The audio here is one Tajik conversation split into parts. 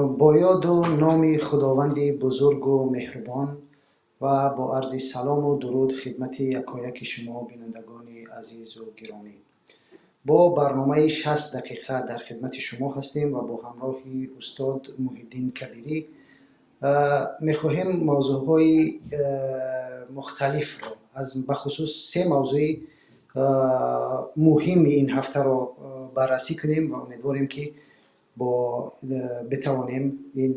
Бо ёду номи Худованди бузургу меҳрубон ва бо арзи салому дуруд хидмати якояки шумо, бинандагони азизу гиромӣ, бо барномаи 60 дақиқа дар хидмати шумо ҳастем ва бо ҳамроҳи устод Муҳиддин Кабирӣ мехоҳем мавзӯъҳои мухталифро, аз бахусус се мавзӯи муҳими ин ҳафтаро баррасӣ кунем ва умедворем, ки бо битавонем ин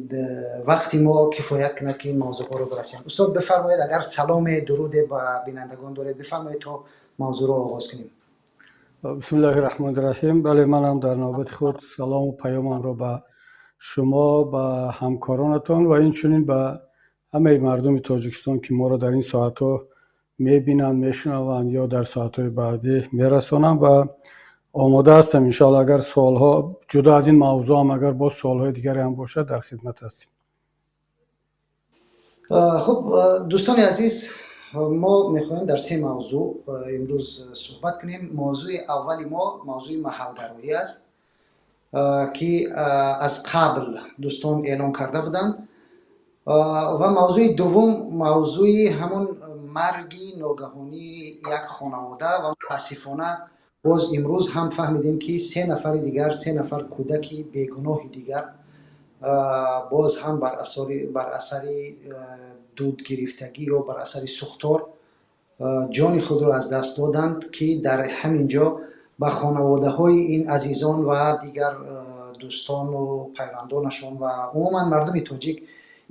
вақти мо кифоят кунад, ки ин мавзӯъҳоро баррасем. Устод, бифармоед, агар саломе, дуруде ба бинандагон доред, бифармоед, то мавзӯъро оғоз кунем. Бисмиллоҳи раҳмони раҳим. Бале, манам дар навбати худ салому паёмамро ба шумо, ба ҳамкоронатон ва инчунин ба ҳамаи мардуми Тоҷикистон, ки моро дар ин соатҳо мебинанд, мешунаванд ё дар соатҳои баъдӣ, мерасонам ва омода ҳастам, иншоалло, агар суолҳо ҷудо аз ин мавзӯъ ҳам, агар боз суолҳои дигаре ҳам бошад, дар хидмат ҳастем. Хуб, дӯстони азиз, мо мехоҳем дар се мавзӯъ имрӯз суҳбат кунем. Мавзӯи аввали мо мавзӯи маҳалгароӣ аст, ки аз қабл дӯстон эълон карда буданд, ва мавзӯи дуввум мавзӯи ҳамон марги ногаҳонии як хонавода, ва мутаассифона боз имрӯз ҳам фаҳмидем, ки се нафари дигар, се нафар кӯдаки бегуноҳи дигар боз ҳам бар асари дудгирифтагӣ ё бар асари сӯхтор ҷони худро аз даст доданд, ки дар ҳамин ҷо ба хонаводаҳои ин азизон ва дигар дӯстону пайвандонашон ва умуман мардуми тоҷик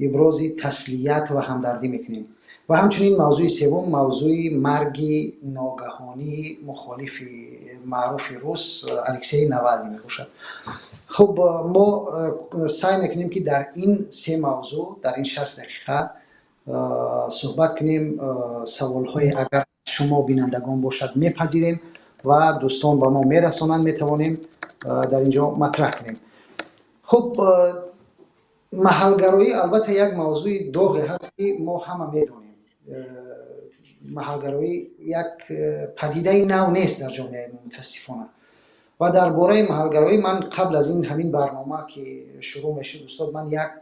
ибрози таслият ва ҳамдардӣ мекунем. Ва ҳамчунин мавзӯи севум мавзӯи марги ногаҳонии мухолифи маъруфи рус Алексей Навални мебошад. Хуб, мо саъй мекунем, ки дар ин се мавзӯъ дар ин 60 дақиқа суҳбат кунем. Саволҳое агар шумо бинандагон бошад, мепазирем ва дӯстон ба мо мерасонанд, метавонем дар ин ҷо матраҳ кунем. Хуб, маҳалгароӣ албатта як мавзӯи доғе ҳаст, ки мо ҳама медонем. Маҳалгароӣ як падидаи нав нест дар ҷомеаи мо, мутаассифона. Ва дар бораи маҳалгароӣ ман қабл аз ин ҳамин барнома ки шурӯъ мешуд, устод, ман як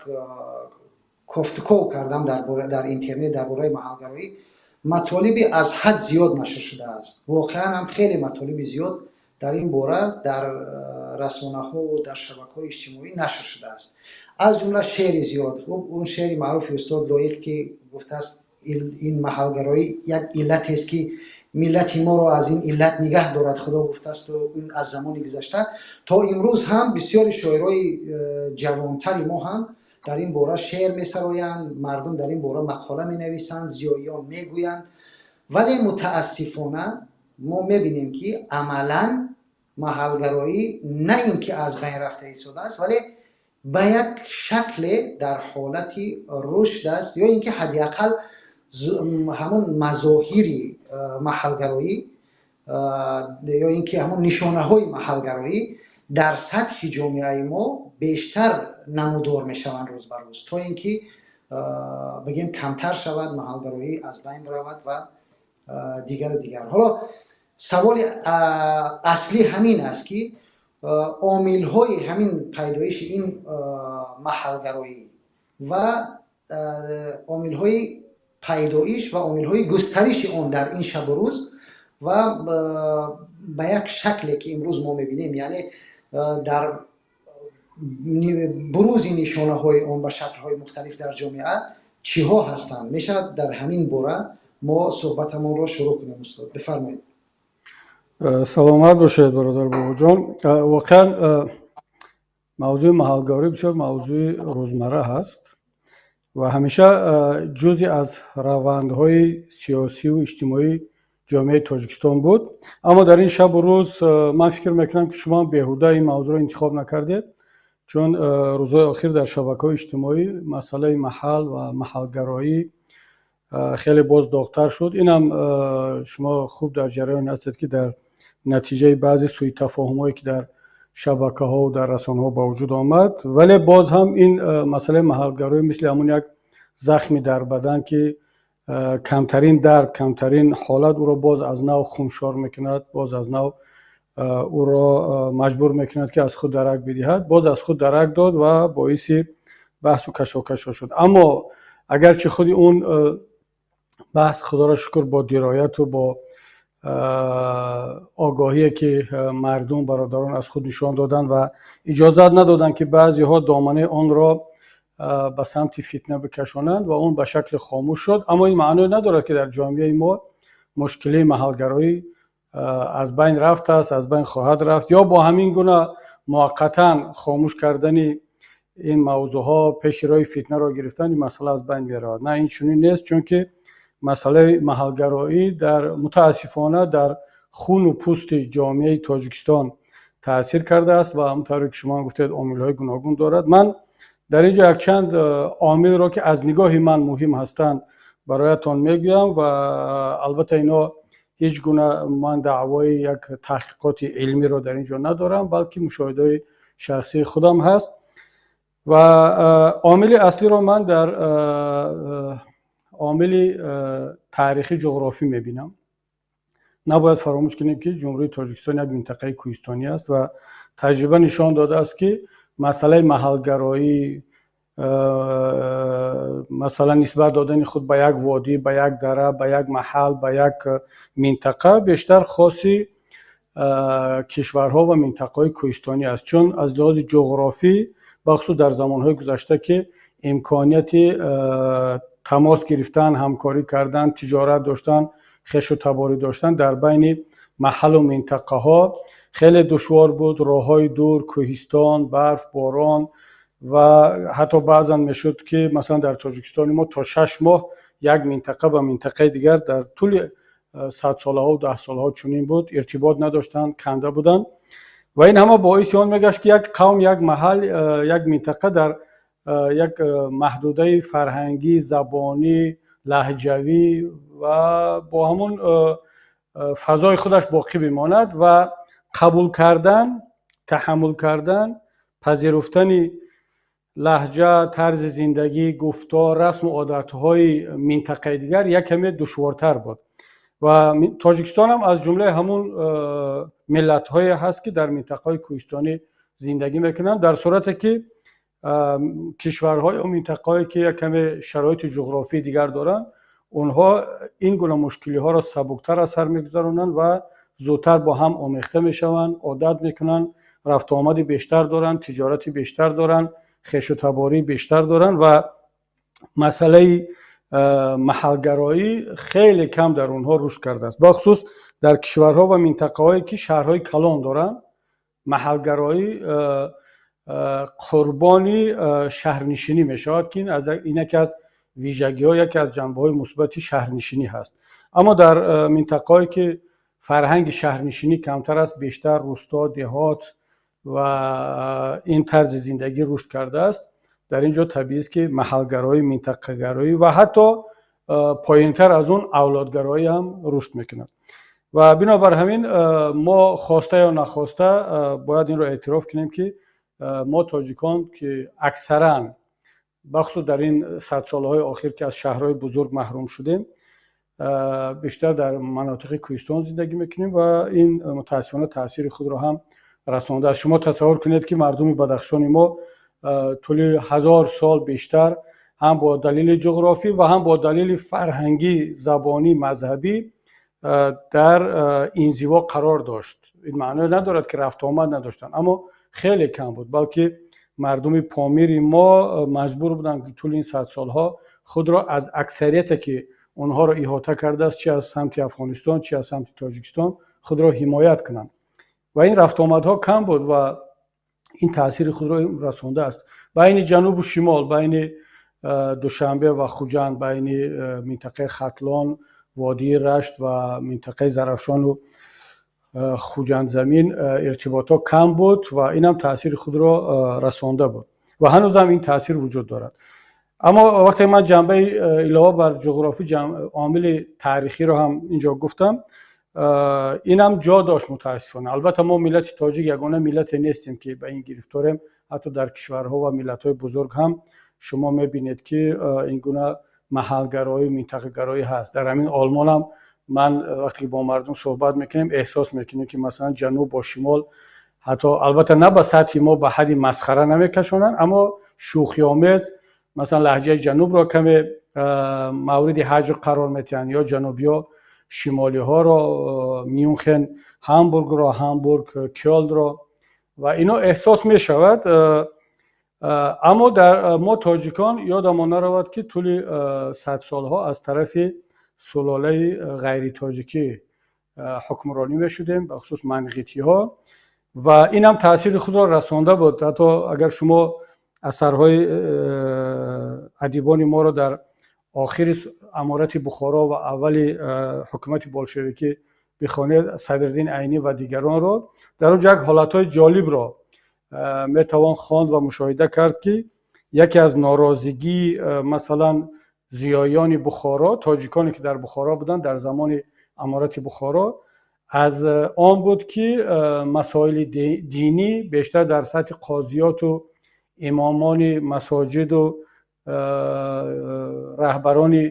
кофтуков кардам дар интернет дар бораи маҳалгароӣ. Матолиби аз ҳад зиёд нашр шудааст. Воқеан ҳам хеле матолиби зиёд дар ин бора дар расонаҳову дар шабакаҳои иҷтимоӣ нашр шудааст, аз ҷумла шеъри зиёд. Он шеъри маъруфи устод Лоиқ, ки гуфтааст, ин маҳалгароӣ як иллатест, ки миллати моро аз ин иллат нигаҳ дорад Худо, гуфтаасту ин аз замони гузашта то имрӯз ҳам бисёри шоирои ҷавонтари мо ҳам дар ин бора шеър месароянд, мардум дар ин бора мақола менависанд, зиёиён мегӯянд. Вале мутаассифона мо мебинем, ки амалан маҳалгароӣ на ин ки аз байн рафта истодааст, вале ба як шакле дар ҳолати рушд аст ё ин ки ҳадди ақал ҳамон мазоҳири маҳалгароӣ ё ин ки ҳамон нишонаҳои маҳалгароӣ дар сатҳи ҷомеаи мо бештар намудор мешаванд рӯз ба рӯз, то ин ки бигем камтар шавад, маҳалгароӣ аз байн равад ва дигару дигар. Ҳоло саволи аслӣ ҳамин аст, ки омилҳои ҳамин пайдоиши ин маҳалгароӣ ва омилҳои пайдоиш ва омилҳои густариши он дар ин шабу рӯз ва ба як шакле, ки имрӯз мо мебинем, яъне дар бурузи нишонаҳои он ба шаклҳои мухталиф дар ҷомеа чиҳо ҳастанд, мешавад дар ҳамин бора мо суҳбатамонро шурӯъ кунем. Устод, бифармоед. Саломат бошед, бародар Бобоҷон. Воқеан мавзӯи маҳалгароӣ бисёр мавзӯи рӯзмарра ҳаст ва ҳамеша ҷузъе аз равандҳои сиёсиву иҷтимоии ҷомеаи Тоҷикистон буд. Аммо дар ин шабу рӯз ман фикр мекунам, ки шумо беҳуда ин мавзӯъро интихоб накардед, чун рӯзҳои охир дар шабакаҳои иҷтимоӣ масъалаи маҳал ва маҳалгароӣ хеле боз доғтар шуд. Инам шумо хуб дар ҷараён ҳастед, ки дар натиҷаи баъзе сӯитафоҳумҳое, ки дар шабакаҳову дар расонаҳо ба вуҷуд омад. Вале боз ҳам ин масъалаи маҳалгароӣ мисли ҳамон як захми дар бадан, ки камтарин дард, камтарин ҳолат ӯро боз аз нав хуншор мекунад, боз аз нав ӯро маҷбур мекунад, ки аз худ дарак бидиҳад, боз аз худ дарак дод ва боиси Баҳсу кашокашҳо шуд, аммо агарчи худи он баҳс, худоро шукр, бо дирояту бо огоҳие, ки мардум, бародарон аз худ нишон доданд ва иҷозат надоданд, ки баъзеҳо доманаи онро ба самти фитна бикашонанд, ва он ба шакли хомӯш шуд. Аммо ин маъное надорад, ки дар ҷомеаи мо мушкилии маҳалгароӣ аз байн рафтааст, аз байн хоҳад рафт, ё бо ҳамин гуна муваққатан хомӯш кардани ин мавзӯъҳо, пеши роҳи фитнаро гирифтан, ин масъала аз байн меравад. На, ин чунин нест, чунки масъалаи маҳалгароӣ дар мутаассифона дар хуну пӯсти ҷомеаи Тоҷикистон таъсир кардааст ва ҳамонтавре ки шумо гуфтед, омилҳои гуногун дорад. Ман дар ин ҷо якчанд омилро, ки аз нигоҳи ман муҳим ҳастанд, бароятон мегӯям ва албатта ино ҳеҷ гуна ман даъвои як таҳқиқоти илмиро дар ин ҷо надорам, балки мушоҳидаҳои шахсии худам ҳаст. Ва омили аслиро ман дар омили таърихи ҷуғрофӣ мебинам. Набояд фаромӯш кунем, ки Ҷумҳурии Тоҷикистон як минтақаи кӯҳистонӣ аст ва таҷриба нишон додааст, ки масъалаи маҳалгароӣ, масалан, нисбат додани худ ба як водӣ, ба як дара, ба як маҳал, ба як минтақа бештар хоси кишварҳо ва минтақаҳои кӯҳистонӣ аст, чун аз лиҳози ҷуғрофӣ, бахусус дар замонҳои гузашта, ки имконияти тамос гирифтан, ҳамкорӣ кардан, тиҷорат доштан, хешу таборӣ доштан дар байни маҳаллу минтақаҳо хеле душвор буд. Роҳҳои дур, кӯҳистон, барф, борон ва ҳатто баъзан мешуд, ки масалан дар Тоҷикистони мо то 6 моҳ як минтақа ба минтақаи дигар, дар тӯли садсолаҳо, даҳсолаҳо чунин буд, иртибот надоштанд, канда буданд. Ва ин ҳама боиси он мегашт, ки як қавм, як маҳал, як минтақа дар як маҳдудаи фарҳангӣ, забонӣ, лаҳҷавӣ ва бо ҳамун фазои худаш боқӣ бимонад ва қабул кардан, таҳаммул кардан, пазируфтани лаҳҷа, тарзи зиндагӣ, гуфтор, расму одатҳои минтақаи дигар як каме душвортар буд. Ва Тоҷикистон ҳам аз ҷумлаи ҳамун миллатҳое ҳаст, ки дар минтақаҳои кӯҳистонӣ зиндагӣ мекунанд, дар сурате ки кишварҳо ё минтақаҳое, ки як каме шароити ҷуғрофии дигар доранд, онҳо ин гуна мушкилиҳоро сабуктар аз сар мегузаронанд ва зудтар бо ҳам омехта мешаванд, одат мекунанд, рафтуомади бештар доранд, тиҷорати бештар доранд, хешутабории бештар доранд ва масъалаи маҳалгароӣ хеле кам дар онҳо рушд кардааст. Бахусус дар кишварҳо ва минтақаҳое, ки шаҳрҳои калон доранд, маҳалгароӣ қурбони шаҳрнишинӣ мешавад, ки ин яке аз вижагиҳо, яке аз ҷанбаҳои мусбати шаҳрнишинӣ ҳаст. Аммо дар минтақаҳое, ки фарҳанги шаҳрнишинӣ камтар аст, бештар рӯсто, деҳот ва ин тарзи зиндагӣ рушд кардааст, дар ин ҷо табиист, ки маҳалгароӣ, минтақагароӣ ва ҳатто поинтар аз он авлодгароӣ ҳам рушд мекунад. Ва бинобар ҳамин мо хоста ё нахоста бояд инро эътироф кунем, ки мо тоҷикон, ки аксаран, бахусус дар ин садсолаҳои охир, ки аз шаҳрҳои бузург маҳрум шудем, бештар дар манотиқи кӯҳистон зиндагӣ мекунем ва ин мутаассифона таъсири худро ҳам расондааст. Шумо тасаввур кунед, ки мардуми Бадахшони мо тӯли 1000 сол бештар ҳам бо далели ҷуғрофӣ ва ҳам бо далели фарҳангӣ, забонӣ, мазҳабӣ дар инзиво қарор дошт. Ин маъное надорад, ки рафтуомад надоштанд, аммо хеле кам буд, балки мардуми Помири мо маҷбур буданд, ки тӯли ин садсолҳо худро аз аксарияте, ки онҳоро иҳота кардааст, чи аз самти Афғонистон, чи аз самти Тоҷикистон, худро ҳимоят кунанд. Ва ин рафтуомадҳо кам буд ва ин таъсири худро расондааст. Байни ҷанубу шимол, байни Душанбе ва Хуҷанд, байни минтақаи Хатлон, водии Рашт ва минтақаи Зарафшону Хуҷандзамин иртиботҳо кам буд ва инам таъсири худро расонда буд ва ҳанӯзам ин таъсир вуҷуд дорад. Аммо вақте ман ҷанбаи илова бар ҷуғрофӣ омили таърихиро ҳам инҷо гуфтам, инам ҷо дошт мутаассифона. Албатта, мо миллати тоҷик ягона миллате нестем, ки ба ин гирифторем. Ҳатто дар кишварҳо ва миллатҳои бузург ҳам шумо мебинед, ки ин гуна маҳалгароӣ, минтақагароӣ ҳаст. Дар ҳамин Олмон ҳам ман вақте ки бо мардум суҳбат мекунем, эҳсос мекунем, ки масалан ҷануб бо шимол ҳатто, албатта, на ба сатҳи мо, ба ҳадди масхара намекашонанд, аммо шӯхиомез. Масалан, лаҳҷаи ҷанубро каме мавриди ҳаҷр қарор метиҳанд ё ҷанубиҳо шимолиҳоро, Мюнхен Ҳамбургро, Ҳамбург Кёлнро ва ино эҳсос мешавад. Аммо дар мо тоҷикон ёдамон наравад, ки тӯли садсолҳо аз тарафи сулолаи ғайритоҷикӣ ҳукмронӣ мешудем, бахусус манғитиҳо, ва инам таъсири худро расонда буд. Ҳатто агар шумо асарҳои адибони моро дар охири аморати Бухоро ва аввали ҳукумати болшевикӣ бихонед, Садриддин Айнӣ ва дигаронро, дар он ҷо як ҳолатҳои ҷолибро метавон хонд ва мушоҳида кард, ки яке аз норозигии, масалан, зиёиёни Бухоро, тоҷиконе ки дар Бухоро буданд дар замони аморати Бухоро, аз он буд, ки масоили динӣ бештар дар сатҳи қозиёту имомони масоҷиду раҳбарони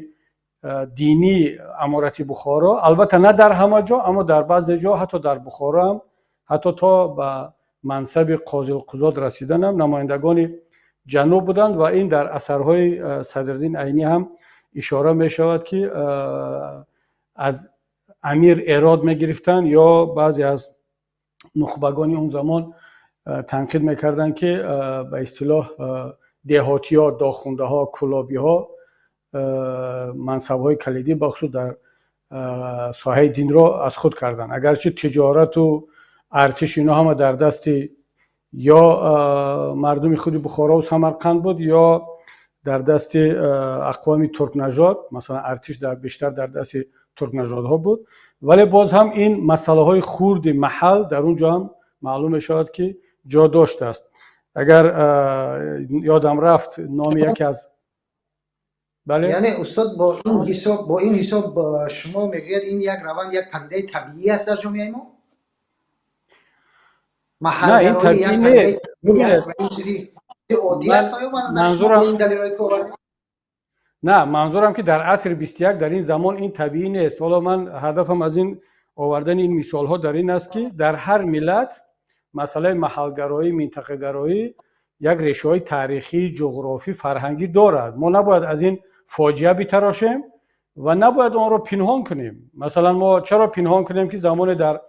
динии аморати Бухоро, албатта на дар ҳама ҷо, аммо дар баъзе ҷо, ҳатто дар Бухоро ҳам, ҳатто то ба мансаби қозилқузот расиданам намояндагони ҷануб буданд. Ва ин дар асарҳои Садриддин Айнӣ ҳам ишора мешавад, ки аз амир эрод мегирифтанд ё баъзе аз нухбагони он замон танқид мекарданд, ки ба истилоҳ деҳотиҳо, дохундаҳо, кӯлобиҳо мансабҳои калидӣ, бахусус дар соҳаи динро, аз худ карданд, агарчи тиҷорату артиш ино ҳама дар дасти ё мардуми худи Бухорову Самарқанд буд, ё дар дасти ақвоми туркнажод. Масалан, артиш бештар дар дасти туркнажодҳо буд, вале боз ҳам ин масъалаҳои хурди маҳал дар он ҷо ҳам маълум мешавад, ки ҷо доштааст. Агар ёдам рафт номи яке аз бале. Яъне, устод, бо ин ҳисоб шумо мегӯяд, ин як раванд, як падидаи табиӣ аст дар ҷомеаи мо? На, ин табиӣ нест. Манзурам На, манзурам ки дар асри 21, дар ин замон ин табиӣ нест. Ҳоло ман ҳадафам аз ин овардани ин мисолҳо дар ин аст, ки дар ҳар миллат масъалаи маҳалгароӣ, минтақагароӣ як решаҳои таърихӣ, ҷуғрофӣ, фарҳангӣ дорад. Мо набояд аз ин фоҷиа битарошем ва набояд онро пинҳон кунем. Масалан, мо чаро пинҳон кунем, ки замоне дар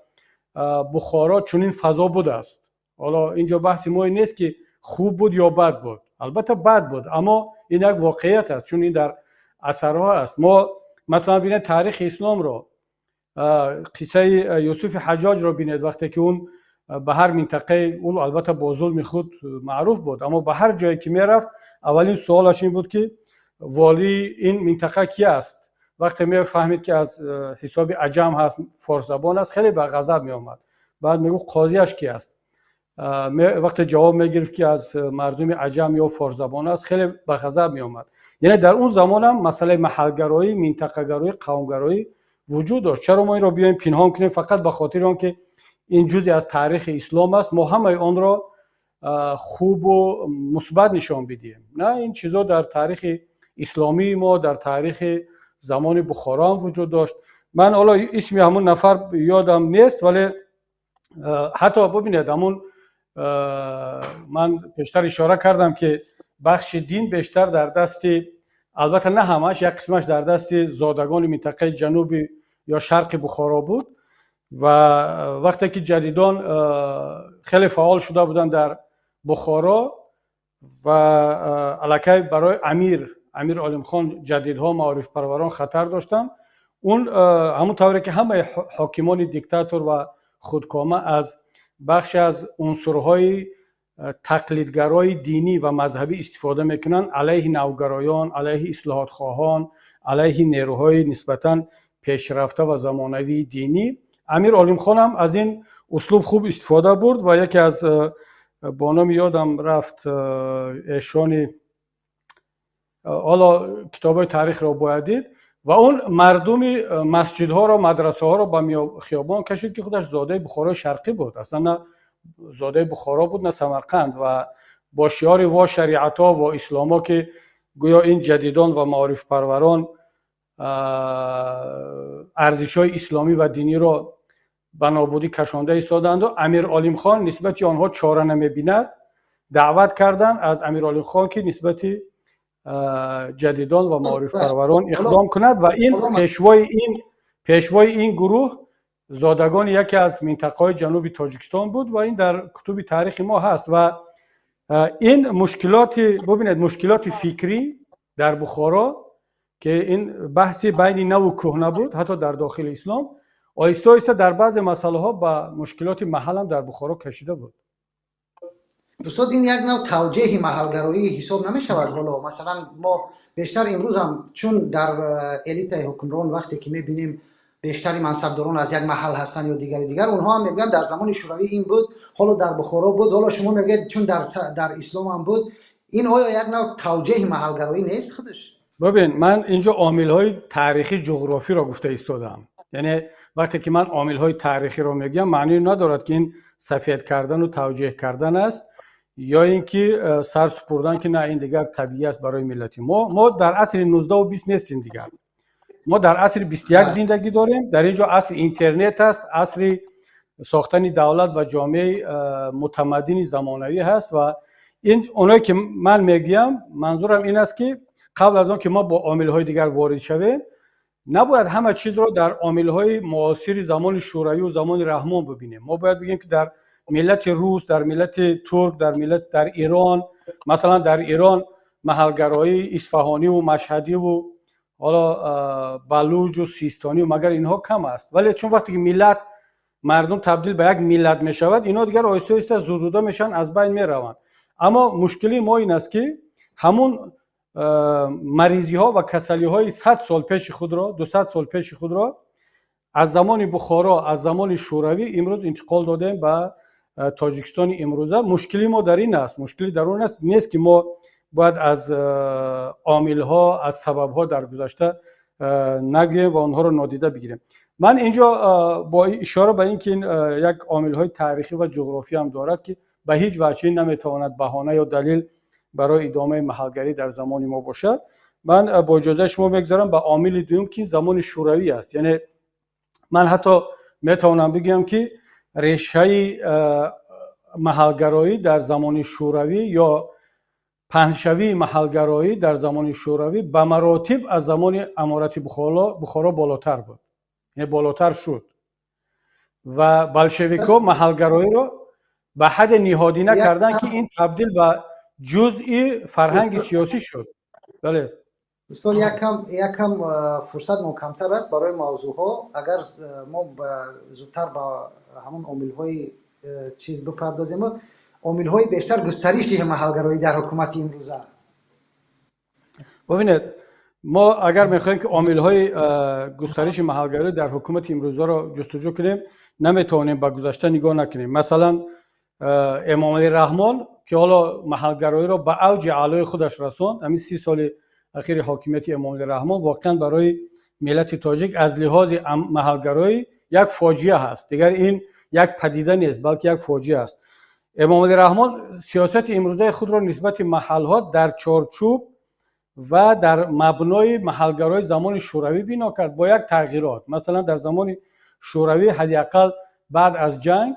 Бухоро чунин фазо будааст? Ҳоло ин ҷо баҳси мо ин нест, ки хуб буд ё бад буд. Албатта, бад буд, аммо ин як воқеият аст, чун ин дар асарҳо аст. Мо, масалан, бинед таърихи исломро, қиссаи Юсуфи Ҳаҷоҷро бинед. Вақте ки он ба ҳар минтақаи, ӯ албатта бо зулми худ маъруф буд, аммо ба ҳар ҷое ки мерафт, аввалин суолаш ин буд, ки волии ин минтақа ки аст. Вақте мефаҳмид, ки аз ҳисоби аҷам ҳаст, форсзабон аст, хеле ба ғазаб меомад. Баъд мегуфт: «Қозиаш ки аст?» Вақте ҷавоб мегирифт, ки аз мардуми аҷам ё форсзабон аст, хеле ба ғазаб меомад. Яъне дар он замонам масъалаи маҳалгароӣ, минтақагароӣ, қавмгароӣ вуҷуд дошт. Чаро мо инро биёем пинҳон кунем? Фақат ба хотири он ки ин ҷузъе аз таърихи ислом аст, мо ҳамаи онро хубу мусбат нишон бидиҳем? На, ин чизо дар таърихи исломии мо, дар таърихи замони Бухоро ҳам вуҷуд дошт. Ман ҳоло исми ҳамун нафар ёдам нест, вале ҳатто бубинед, ҳамун ман пештар ишора кардам, ки бахши дин бештар дар дасти, албатта на ҳамаш, як қисмаш дар дасти зодагони минтақаи ҷануби ё шарқи Бухоро буд. Ва вақте ки ҷадидон хеле фаъол шуда буданд дар Бухоро ва аллакай барои амир Олимхон ҷадидҳо, маорифпарварон хатар доштанд, он ҳамон тавре ки ҳамаи ҳокимони диктатор ва худкома аз бахше аз унсурҳои тақлидгарои динӣ ва мазҳабӣ истифода мекунанд алайҳи навгароён, алайҳи ислоҳотхоҳон, алайҳи нерӯҳои нисбатан пешрафта ва замонавии динӣ, амир Олимхон ҳам аз ин услуб хуб истифода бурд. Ва яке аз, бо номи ёдам рафт, эшони, ҳоло китобҳои таърихро бояд дид, ва он мардуми масҷидҳоро, мадрасаҳоро ба хиёбон кашид, ки худаш зодаи Бухорои Шарқӣ буд, аслан на зодаи Бухоро буд, на Самарқанд, ва бо шиори «Во шариато, во исломо», ки гӯё ин ҷадидон ва маорифпарварон арзишҳои исломӣ ва диниро ба нобудӣ кашонда истоданду амир Олимхон нисбати онҳо чора намебинад, даъват карданд аз амир Олимхон, ки нисбати ҷадидон ва маорифпарварон иқдом кунад ва ин пешвои ин гурӯҳ зодагони яке аз минтақаҳои ҷануби Тоҷикистон буд ва ин дар кутуби таърихи мо ҳаст. Ва ин мушкилоти, бубинед, мушкилоти фикрӣ дар Бухоро, ки ин баҳси байни наву кӯҳна буд, ҳатто дар дохили ислом, оҳиста оҳиста дар баъзе масъалаҳо ба мушкилоти маҳаллам дар Бухоро кашида буд. Устод, ин як нав тавҷеҳи маҳалгароӣ ҳисоб намешавад? Ҳоло, масалан, мо бештар имрӯзам, чун дар элитаи ҳукмрон вақте ки мебинем, бештари мансабдорон аз як маҳал ҳастанд ё дигари дигар, онҳо ҳам мегӯянд, дар замони Шӯравӣ ин буд, ҳоло дар Бухоро буд, ҳоло шумо мегӯед, чун дар ислом ҳам буд. Ин оё як нав тавҷеҳи маҳалгароӣ нест худаш? Бибин, ман инҷо омилҳои таърихӣ ҷуғрофиро гуфта истодаам. Яъне вақте ки ман омилҳои таърихиро мегӯям, маънии надорад, ки ин сафед кардану тавҷеҳ кардан аст ё ин ки сар супурдан, ки на, ин дигар табиӣ аст барои миллати мо. Мо дар асри 19-у 20 нестем дигар, мо дар асри 21 зиндагӣ дорем. Дар ин ҷо асри интернет аст, асри сохтани давлат ва ҷомеаи мутамаддини замонавӣ ҳаст. Ва ин оное ки ман мегӯям, манзурам ин аст, ки қабл аз он ки мо бо омилҳои дигар ворид шавем, набояд ҳама чизро дар омилҳои муосири замони Шӯравию замони Раҳмон бибинем. Мо бояд бигӯем, ки дар миллати рус, дар миллати турк, дар Ирон, масалан, дар Ирон маҳалгароии исфаҳониву машҳадиву ҳоло балуҷу систонию магар инҳо кам аст? Вале чун вақте ки миллат, мардум табдил ба як миллат мешавад, инҳо дигар оҳиста оҳиста зудуда мешаванд, аз байн мераванд. Аммо мушкилии мо ин аст, ки ҳамун маризиҳо ва касалиҳои 100 сол пеши худро, 200 сол пеши худро аз замони Бухоро, аз замони Шӯравӣ имрӯз интиқол додем ба Тоҷикистони имрӯза. Мушкили мо дар ин аст. Мушкили дар он аст нест, ки мо бояд аз омилҳо, аз сабабҳо дар гузашта нагӯем ва онҳоро нодида бигирем. Ман инҷо бо ишора ба ин ки ин як омилҳои таърихӣ ва ҷуғрофӣ ҳам дорад, ки ба ҳеҷ ваҷҳе наметавонад баҳона ё далел барои идомаи маҳалгарӣ дар замони мо бошад, ман бо иҷозаи шумо мегузарам ба омили дуюм, ки замони Шӯравӣ аст. Яъне ман ҳатто метавонам бигӯям, ки решаи маҳалгароӣ дар замони Шӯравӣ ё паҳншавии маҳалгароӣ дар замони Шӯравӣ ба маротиб аз замони Аморати Бухоро болотар буд, яъне болотар шуд ва болшевикҳо маҳалгароиро ба ҳадде ниҳодина карданд, ки ин табдил ба ҷузъи фарҳанги сиёсӣ шуд. Бале. Устод, якам фурсат мо камтар аст барои мавзӯъҳо. Агар мо зудтар ба ҳамон омилҳои чиз бипардозем, омилҳои бештар густариши маҳалгароӣ дар ҳукумати имрӯза. Бубинед, мо агар мехоҳем, ки омилҳои густариши маҳалгароӣ дар ҳукумати имрӯзаро ҷустуҷӯ кунем, наметавонем ба гузашта нигоҳ накунем. Масалан, Эмомалӣ Раҳмон, ки ҳоло маҳалгароиро ба авҷи аълои худаш расонд, ҳамин 30 соли ахири ҳокимияти Эмомалӣ Раҳмон воқеан барои миллати тоҷик аз лиҳози маҳалгароӣ як фоҷиа ҳаст. Дигар ин як падида нест, балки як фоҷиа аст. Эмомалӣ Раҳмон сиёсати имрӯзаи худро нисбати маҳалҳо дар чорчӯб ва дар мабнои маҳалгарои замони Шӯравӣ бино кард, бо як тағйирот. Масалан, дар замони Шӯравӣ, ҳадди ақал баъд аз ҷанг,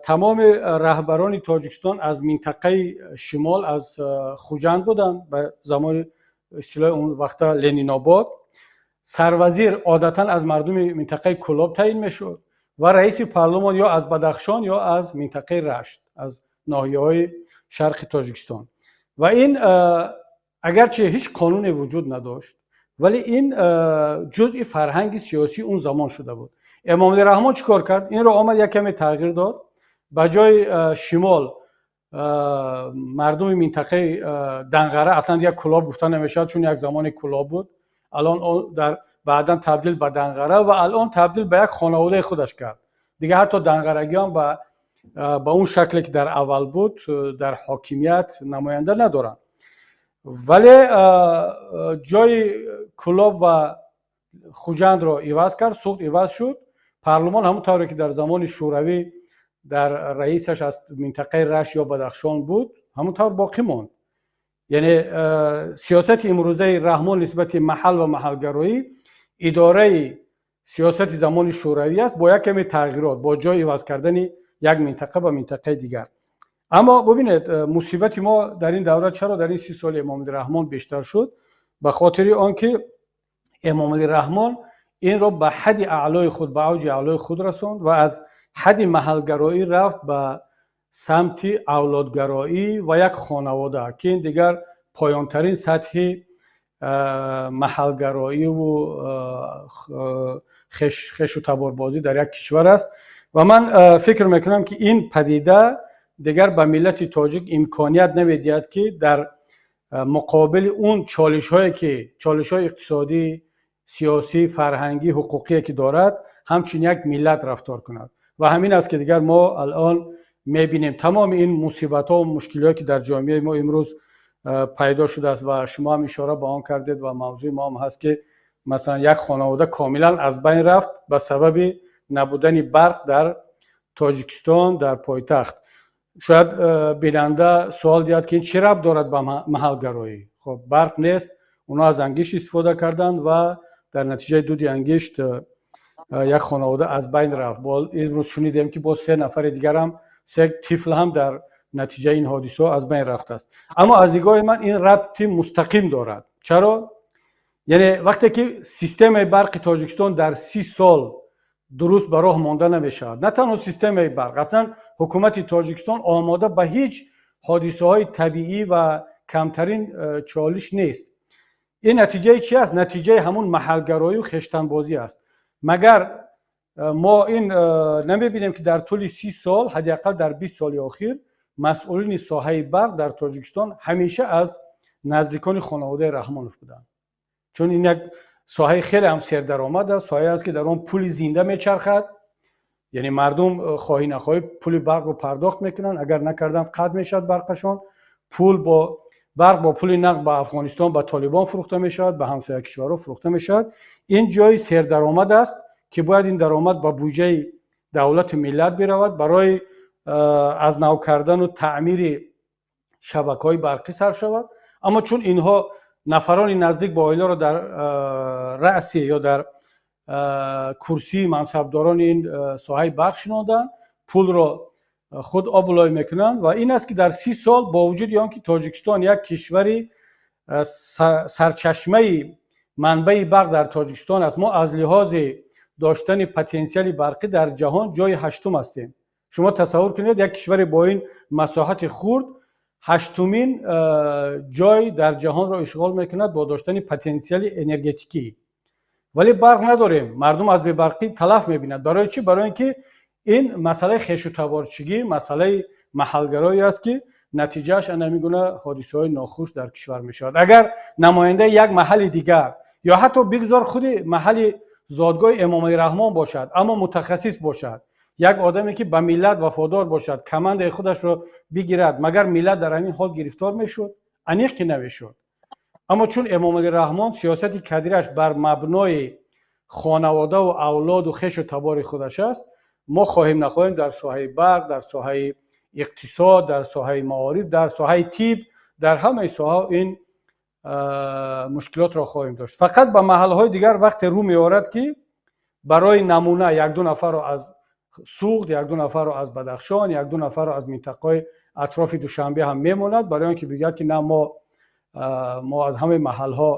тамоми раҳбарони Тоҷикистон аз минтақаи шимол, аз Хуҷанд буданд, ба замони истилоҳи он вақта Ленинобод. Сарвазир одатан аз мардуми минтақаи Кӯлоб таъин мешуд ва раиси парлумон ё аз Бадахшон, ё аз минтақаи Рашт, аз ноҳияҳои шарқи Тоҷикистон. Ва ин агарчи ҳеҷ қонуне вуҷуд надошт, вале ин ҷузъи фарҳанги сиёсии он замон шуда буд. Эмомалӣ Раҳмон чӣ кор кард? Инро омад як каме тағйир дод. Ба ҷои шимол мардуми минтақаи Данғара, аслан як Кӯлоб гуфта намешавад, чун як замоне Кӯлоб буд, алон дар баъдан табдил ба Данғара ва алон табдил ба як хонаводаи худаш кард. Дигар ҳатто данғарагиён ба он шакле, ки дар аввал буд, дар ҳокимият намоянда надоранд. Вале ҷои Кӯлоб ва Хуҷандро иваз кард, Суғд иваз шуд. Парлумон ҳамон тавре ки дар замони Шӯравӣ дар раисаш аз минтақаи Рашт ё Бадахшон буд, ҳамон тавр боқӣ монд. Яъне сиёсати имрӯзаи Раҳмон нисбати маҳал ва маҳалгароӣ идораи сиёсати замони Шӯравӣ аст, бо як каме тағйирот, бо ҷой иваз кардани як минтақа ба минтақаи дигар. Аммо бубинед, мусибати мо дар ин давра чаро дар ин 30 соли Эмомалӣ Раҳмон бештар шуд? Ба хотири он ки Эмомалӣ Раҳмон инро ба ҳадди аълои худ, ба авҷи аълои худ расонд ва аз ҳадди маҳалгароӣ рафт ба самти авлодгароӣ ва як хонавода, ки ин дигар поёнтарин сатҳи маҳалгароиву хешу таборбозӣ дар як кишвар аст. Ва ман фикр мекунам, ки ин падида дигар ба миллати тоҷик имконият намедиҳад, ки дар муқобили он чолишҳое, ки чолишҳои иқтисодӣ, сиёсӣ, фарҳангӣ, ҳуқуқие ки дорад, ҳамчун як миллат рафтор кунад. Ва ҳамин аст, ки дигар мо алон мебинем тамоми ин мусибатҳо, мушкилиҳое, ки дар ҷомеаи мо имрӯз пайдо шудааст ва шумо ҳам ишора ба он кардед ва мавзӯи мо ҳам ҳаст, ки масалан як хонавода комилан аз байн рафт ба сабаби набудани барқ дар Тоҷикистон, дар пойтахт. Шояд бинанда суол диҳад, ки ин чӣ рабт дорад ба маҳалгароӣ? Хоб, барқ нест, онҳо аз ангишт истифода карданд ва дар натиҷаи дуди ангишт як хонавода аз байн рафт. Имрӯз шунидем, ки боз се нафари дигарам, се тифл ҳам дар натиҷаи ин ҳодисаҳо аз байн рафтааст. Аммо аз нигоҳи ман ин рабти мустақим дорад. Чаро? Яъне вақте ки системаи барқи Тоҷикистон дар 30 сол дуруст ба роҳ монда намешавад, на танҳо системаи барқ, аслан ҳукумати Тоҷикистон омода ба ҳеҷ ҳодисаҳои табиӣ ва камтарин чолиш нест. Ин натиҷаи чи аст? Натиҷаи ҳамун маҳалгароию хештанбозӣ аст. Магар мо ин намебинем, ки дар тӯли 30 сол, ҳадди ақал дар 20 соли охир, масъулини соҳаи барқ дар Тоҷикистон ҳамеша аз наздикони хонаводаи Раҳмонов буданд? Чун ин як соҳаи хеле ҳам сердаромад аст, соҳае аст, ки дар он пули зинда мечархад. Яъне мардум хоҳӣ нахоҳӣ пули барқро пардохт мекунанд, агар накарданд, қатъ мешавад барқашон. Пул бо барқ бо пули нақд ба Афғонистон, ба Толибон фурӯхта мешавад, ба ҳамсоя кишварҳо фурӯхта мешавад. Ин ҷои сердаромад аст, ки бояд ин даромад ба буҷаи давлату миллат биравад, барои аз нав кардану таъмири шабакаҳои барқӣ сарф шавад. Аммо чун инҳо нафарони наздик ба оиларо дар раъси ё дар курсии мансабдорони ин соҳаи барқ шинонданд, пулро худ обулой мекунанд. Ва ин аст, ки дар 30 сол, бо вуҷуди он ки Тоҷикистон як кишвари сарчашмаи манбаи барқ дар Тоҷикистон аст, мо аз лиҳози доштани потенсиали барқӣ дар ҷаҳон ҷои ҳаштум ҳастем. Шумо тасаввур кунед, як кишваре бо ин масоҳати хурд ҳаштумин ҷой дар ҷаҳонро ишғол мекунад бо доштани потенсиали энергетикӣ, вале барқ надорем. Мардум аз бебарқӣ талаф мебинад. Барои чӣ? Барои ин ки ин масъалаи хешу таборчигӣ, масъалаи маҳалгароӣ аст, ки натиҷааш ана ҳамин гуна ҳодисаҳои нохуш дар кишвар мешавад. Агар намояндаи як маҳалли дигар ё ҳатто бигзор худи маҳалли зодгоҳи Эмомалӣ Раҳмон бошад, аммо мутахассис бошад, як одаме, ки ба миллат вафодор бошад, командаи худашро бигирад, магар миллат дар ҳамин ҳол гирифтор мешуд? Аниқ ки намешуд. Аммо чун Эмомалӣ Раҳмон сиёсати кадрияш бар мабнои хонаводаву авлоду хешу табори худаш аст, мо хоҳем нахоҳем дар соҳаи барқ, дар соҳаи иқтисод, дар соҳаи маориф, дар соҳаи тиб, дар ҳамаи соҳаҳо ин мушкилотро хоҳем дошт. Фақат ба маҳалҳои дигар вақте рӯ меорад, ки барои намуна якду нафарро аз Суғд, якду нафарро аз Бадахшон, якду нафарро аз минтақаҳои атрофи Душанбе ҳам мемонад, барои он ки бигӯяд, ки на, мо аз ҳамаи маҳалҳо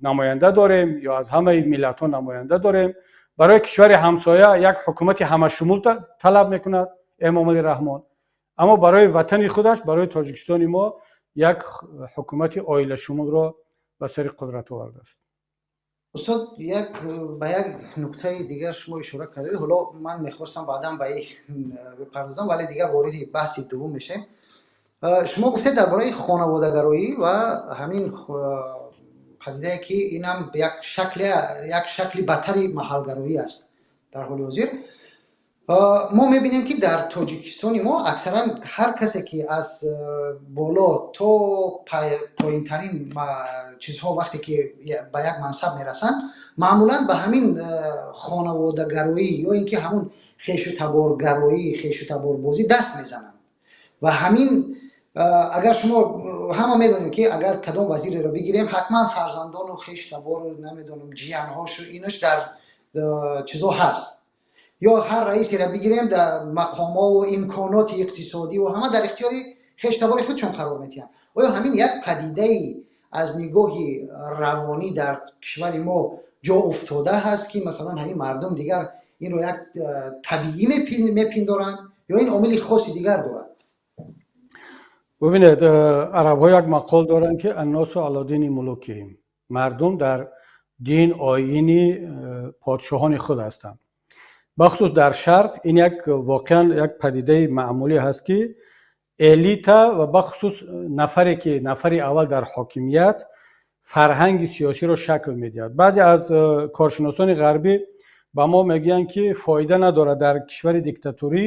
намоянда дорем ё аз ҳамаи миллатҳо намоянда дорем. Барои кишвари ҳамсоя як ҳукумати ҳамашумул талаб мекунад Эмомалӣ Раҳмон, аммо барои ватани худаш, барои Тоҷикистони мо як ҳукумати оилашумулро ба сари қудрат овардааст. Устод, як ба як нуктаи дигар шумо ишора кардед. Ҳоло ман мехостам баъдан ба ин бипардозам, вале дигар вориди баҳси дуввум мешавем. Шумо гуфтед дар бораи хонаводагароӣ ва ҳамин падидае, ки инам як шакли бадтари маҳалгароӣ аст. Дар ҳоли ҳозир мо мебинем, ки дар Тоҷикистони мо аксаран ҳар касе, ки аз боло то поинтарин чизҳо, вақте ки ба як мансаб мерасанд, маъмулан ба ҳамин хонаводагароӣ ё ин ки ҳамун хешу таборгароӣ, хешу таборбозӣ даст мезананд. Ва ҳамин агар шумо ҳама медонем, ки агар кадом вазиреро бигирем, ҳатман фарзандону хешу табору, намедонам, ҷиянҳошу инаш дар чизо ҳаст. Ё ҳар раисеро бигирем, дар мақомҳо ва имконоти иқтисодӣ ва ҳама дар ихтиёри хештабори худшон қарор метиҳанд. Оё ҳамин як падидаи аз нигоҳи равонӣ дар кишвари мо ҷо уфтода ҳаст, ки масалан ҳамин мардум дигар инро як табиӣ мепиндоранд, ё ин омили хоси дигар дорад? Бубинед, арабҳо як мақол доранд, ки الناس على دين ملوكهم, мардум дар дин оини подшоҳони худ ҳастанд. Бахусус дар Шарқ ин як воқеан як падидаи маъмулӣ ҳаст, ки элита ва бахусус нафаре ки нафари аввал дар ҳокимият фарҳанги сиёсиро шакл медиҳад. Баъзе аз коршиносони ғарбӣ ба мо мегӯянд, ки фоида надорад дар кишвари диктатурӣ,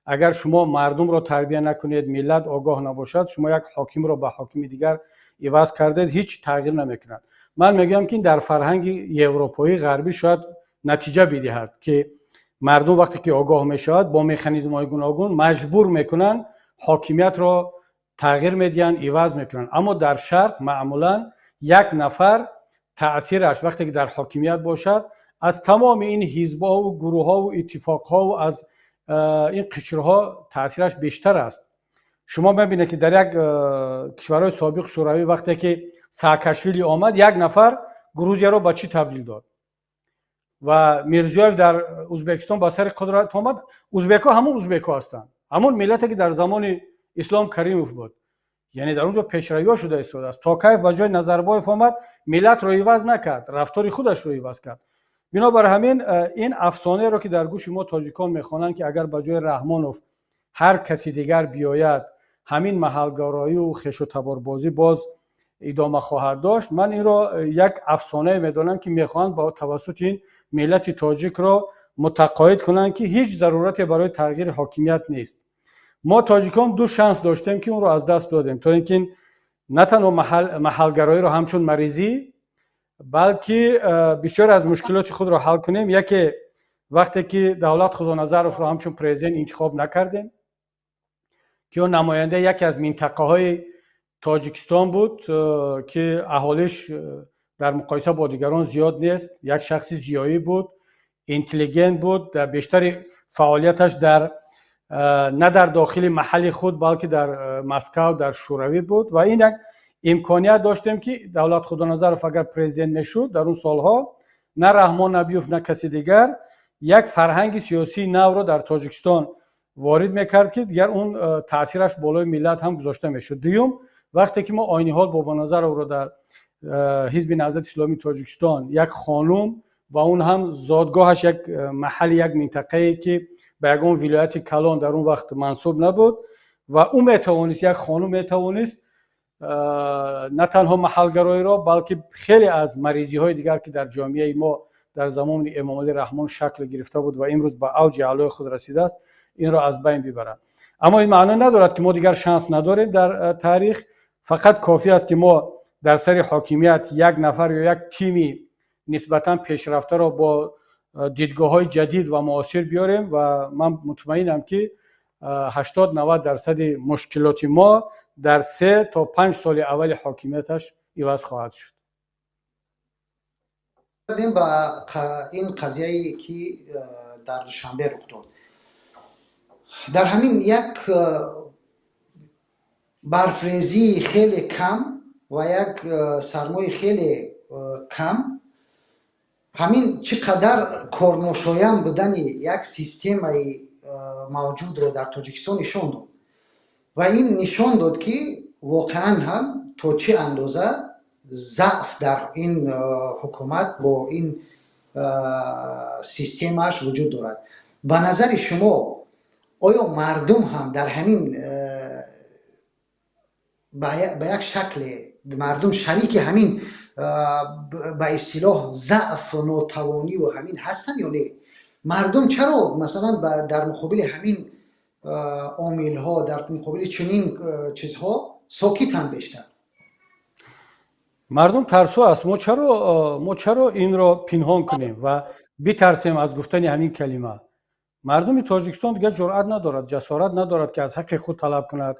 агар шумо мардумро тарбия накунед, миллат огоҳ набошад, шумо як ҳокимро ба ҳокими дигар иваз кардед, ҳеҷ тағйир намекунад. Ман мегӯям, ки ин дар фарҳанги европоӣ, ғарбӣ шояд натиҷа бидиҳад, ки мардум вақте ки огоҳ мешавад, бо механизмҳои гуногун маҷбур мекунанд, ҳокимиятро тағйир медиҳанд, иваз мекунанд. Аммо дар Шарқ маъмулан як нафар таъсираш вақте ки дар ҳокимият бошад, аз тамоми ин ҳизбҳову гурӯҳҳову иттифоқҳову аз ин қишрҳо таъсираш бештар аст. Шумо мебинед, ки дар як кишварҳои собиқ Шӯравӣ вақте ки Саакашвили омад, як нафар Грузияро ба чӣ табдил дод ва Мирзиёев дар Узбекистон ба сари қудрат омад, узбекҳо ҳамун узбекҳо ҳастанд, ҳамун миллате ки дар замони Ислом Каримов буд, яъне дар он ҷо пешравиҳо шуда истодааст. Токаев ба ҷои Назарбоев омад, миллатро иваз накард, рафтори худашро иваз кард. Бинобар ҳамин ин афсонаеро, ки дар гӯши мо тоҷикон мехонанд, ки агар ба ҷои Раҳмонов ҳар каси дигар биёяд, ҳамин маҳалгароию хешу таборбозӣ боз идома хоҳад дошт, ман инро як афсонае медонам, ки мехоҳанд ба тавассути ин миллати тоҷикро мутақоид кунанд, ки ҳеҷ зарурате барои тағйири ҳокимият нест. Мо тоҷикон ду шанс доштем, ки онро аз даст додем, то ин ки на танҳо маҳалгароиро ҳамчун маризӣ, балки бисёре аз мушкилоти худро ҳал кунем. Яке, вақте ки Давлат Худоназаровро ҳамчун президент интихоб накардем, ки ӯ намояндаи яке аз минтақаҳои Тоҷикистон буд, ки аҳолиш дар муқоиса бо дигарон зиёд нест, як шахси зиёӣ буд, интеллигент буд, дар бештари фаъолияташ дар на дар дохили маҳалли худ, балки дар Москав, дар Шӯравӣ буд. Ва ин як имконият доштем, ки Давлат Худоназаров агар президент мешуд дар он солҳо, на Раҳмон Набиёв, на каси дигар як фарҳанги сиёсии навро дар Тоҷикистон ворид мекард, ки дигар он таъсираш болои миллат ҳам гузошта мешуд. Дуюм, вақте ки мо Ойниҳол Бобоназаровро дар Ҳизби Наҳзати Исломии Тоҷикистон, як хонум ва он ҳам зодгоҳаш як маҳалли як минтақае, ки ба ягон вилояти калон дар он вақт мансуб набуд, ва ӯ метавонист, як хонум метавонист на танҳо маҳалгароиро, балки хеле аз маризиҳои дигар, ки дар ҷомеаи мо дар замони Эмомалӣ Раҳмон шакл гирифта буд ва имрӯз ба авҷи аълои худ расидааст, инро аз байн бибарад. Аммо ин маъно надорад, ки мо дигар шанс надорем дар таърих. Фақат кофӣ аст, ки мо дар сари ҳокимият як нафар ё як тими нисбатан пешрафтаро бо дидгоҳҳои ҷадид ва муосир биёрем ва ман мутмаинам, ки 80-90 дарсади мушкилоти мо дар 3 то 5 соли аввали ҳокимияташ иваз хоҳад шуд. Ба ин қазияе, ки дар Душанбе рух дод, дар ҳамин як барфрезии хеле кам ва як сармои хеле кам, ҳамин чӣ қадар корношоям будани як системаи мавҷудро дар Тоҷикистон нишон дод. Ва ин нишон дод, ки воқеан ҳам то чӣ андоза заъф дар ин ҳукумат бо ин системааш вуҷуд дорад. Ба назари шумо, оё мардум ҳам дар ҳамин ба як шакле мардум шарики ҳамин ба истилоҳ заъфу нотавониву ҳамин ҳастанд ё не? Мардум чаро, масалан, дар муқобили ҳамин омилҳо, дар муқобили чунин чизҳо сокитанд бештар? Мардум тарсу аст. Мо чаро инро пинҳон кунем ва битарсем аз гуфтани ҳамин калима? Мардуми Тоҷикистон дигар ҷуръат надорад, ҷасорат надорад, ки аз ҳаққи худ талаб кунад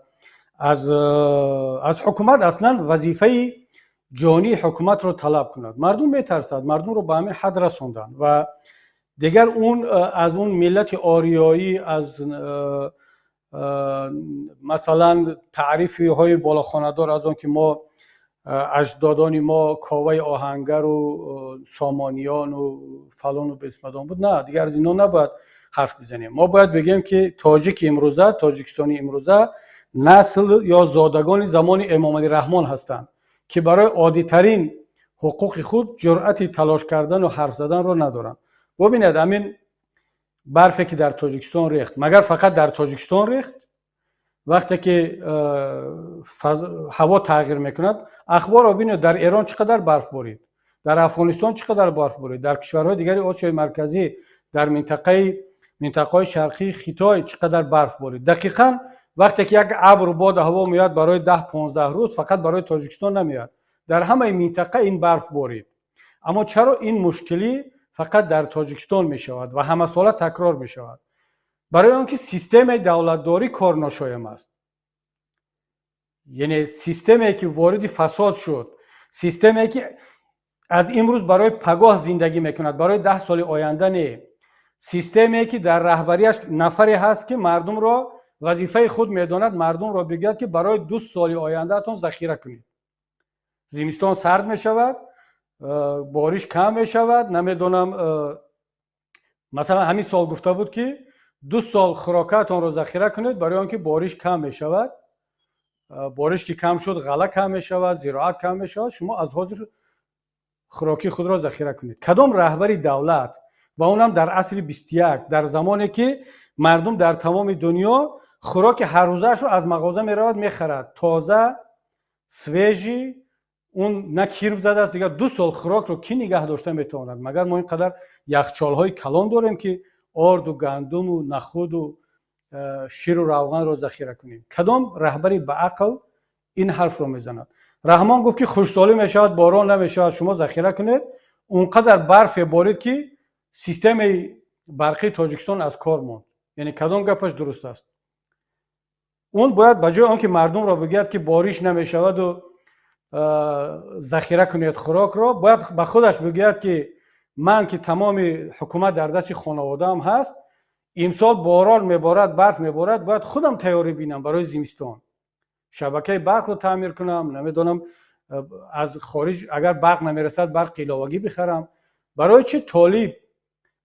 аз ҳукумат, аслан вазифаи ҷонии ҳукуматро талаб кунад. Мардум метарсад, мардумро ба ҳамин ҳад расонданд ва Дигар он аз он миллати ориёӣ, аз масалан таърифиҳои болохонадор, аз он ки мо аҷдодони мо Коваи Оҳангару Сомониёну фалону бесмадон буд, на, дигар аз ино набояд ҳарф бизанем. Мо бояд бигӯем, ки тоҷики имрӯза, тоҷикистони имрӯза насл ё зодагони замони Эмомалӣ Раҳмон ҳастанд, ки барои оддитарин ҳуқуқи худ ҷуръати талош кардану ҳарф заданро надоранд. Бубинед, ҳамин барфе, ки дар Тоҷикистон рехт, магар фақат дар Тоҷикистон рехт? Вақте ки ҳаво тағйир мекунад, ахборро бинед: дар Эрон чӣ қадар барф борид, дар Афғонистон чӣ қадар барф борид, дар кишварҳои дигари Осиёи Марказӣ, дар минтақаҳои шарқии Хитой чӣ қадар барф борид. Дақиқан вақте ки як абру боду ҳаво меояд барои 10-15 рӯз, фақат барои Тоҷикистон намеояд, дар ҳамаи минтақа ин барф борид. Аммо чаро ин мушкилӣ фақат дар Тоҷикистон мешавад ва ҳамасола такрор мешавад? Барои он ки системаи давлатдорӣ корношоям аст, яъне системае, ки вориди фасод шуд, системае, ки аз имрӯз барои пагоҳ зиндагӣ мекунад, барои 10 соли оянда не, системае, ки дар раҳбарияш нафаре ҳаст, ки мардумро вазифаи худ медонад мардумро бигӯяд, ки барои 2 соли ояндаатон захира кунед, зимистон сард мешавад, бориш кам мешавад. Намедонам, масалан, ҳамин сол гуфта буд, ки 2 сол хӯрокаатонро захира кунед, барои он ки бориш кам мешавад. Бориш ки кам шуд, ғалла кам мешавад, зироат кам мешавад, шумо аз ҳозир хӯрокии худро захира кунед. Кадом раҳбари давлат, ва онам дар асри 21, дар замоне ки мардум дар тамоми дунё хӯроки ҳаррӯзаашро аз мағоза меравад, мехарад, тоза, свежий, он на кирм задааст, дигар 2 сол хӯрокро кӣ нигаҳ дошта метавонад? Магар мо ин қадар яхчолҳои калон дорем, ки орду гандуму нахуду ширу равғанро захира кунем? Кадом раҳбари баақл ин ҳарфро мезанад? Раҳмон гуфт, ки хушсолӣ мешавад, борон намешавад, шумо захира кунед. Он қадар барфе борид, ки системаи барқии Тоҷикистон аз кор монд. Яъне кадом гапаш дуруст аст? Он бояд ба ҷои он ки мардумро бигӯяд, ки бориш намешаваду захира кунед хӯрокро, бояд ба худаш бигӯяд, ки ман, ки тамоми ҳукумат дар дасти хонаводаам ҳаст, имсол борон меборад, барф меборад, бояд худам тайёрӣ бинам барои зимистон, шабакаи барқро таъмир кунам, намедонам, аз хориҷ агар барқ намерасад, барқи иловагӣ бихарам. Барои чӣ Толиб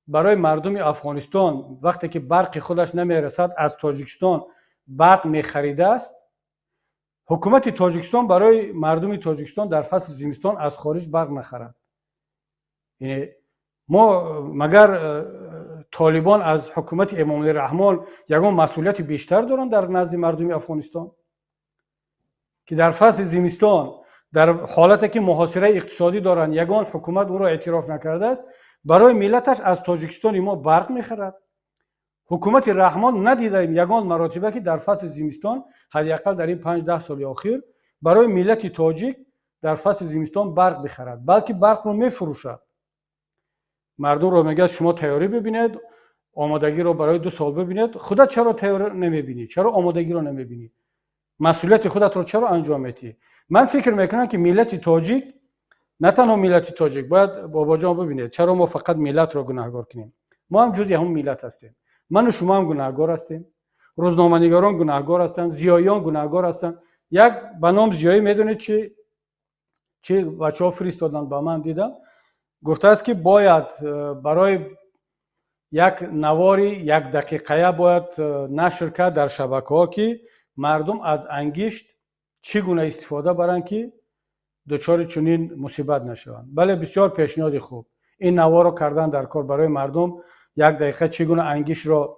барои мардуми Афғонистон, вақте ки барқи худаш намерасад, аз Тоҷикистон барқ мехаридааст, ҳукумати Тоҷикистон барои мардуми Тоҷикистон дар фасли зимистон аз хориҷ барқ нахарад? Яъне мо магар Толибон аз ҳукумати Эмомалӣ Раҳмон ягон масъулияти бештар доранд дар назди мардуми Афғонистон, ки дар фасли зимистон, дар ҳолате ки муҳосираи иқтисодӣ доранд, ягон ҳукумат ӯро эътироф накардааст, барои миллаташ аз Тоҷикистони мо барқ мехарад? Ҳукумати Раҳмон надидаем ягон маротиба, ки дар фасли зимистон, ҳадди ақал дар ин 5-10 соли охир, барои миллати тоҷик дар фасли зимистон барқ бихарад, балки барқро мефурӯшад. Мардумро мегӯяд, шумо тайёрӣ бибинед, омодагиро барои 2 сол бибинед. Худат чаро тайёр намебинӣ? Чаро омодагиро намебинӣ? Масъулияти худатро чаро анҷом медиҳӣ? Ман фикр мекунам, ки миллати тоҷик, на танҳо миллати тоҷик, бояд, бобоҷон, бибинед, чаро мо фақат миллатро гунаҳгор кунем? Мо ҳам ҷузъи ҳамон миллат ҳастем. Ману шумо ҳам гунаҳгор ҳастем, рӯзноманигорон гунаҳгор ҳастанд, зиёиён гунаҳгор ҳастанд. Як ба ном зиёӣ, медонед, чӣ бачаҳо фиристоданд ба ман, дидам, гуфтааст, ки бояд барои як навори якдақиқая бояд нашр кард дар шабакаҳо, ки мардум аз ангишт чӣ гуна истифода баранд, ки дучори чунин мусибат нашаванд. Бале, бисёр пешниҳоди хуб. Ин наворро кардан дар кор барои мардум, як дақиқа, чӣ гуна ангиштро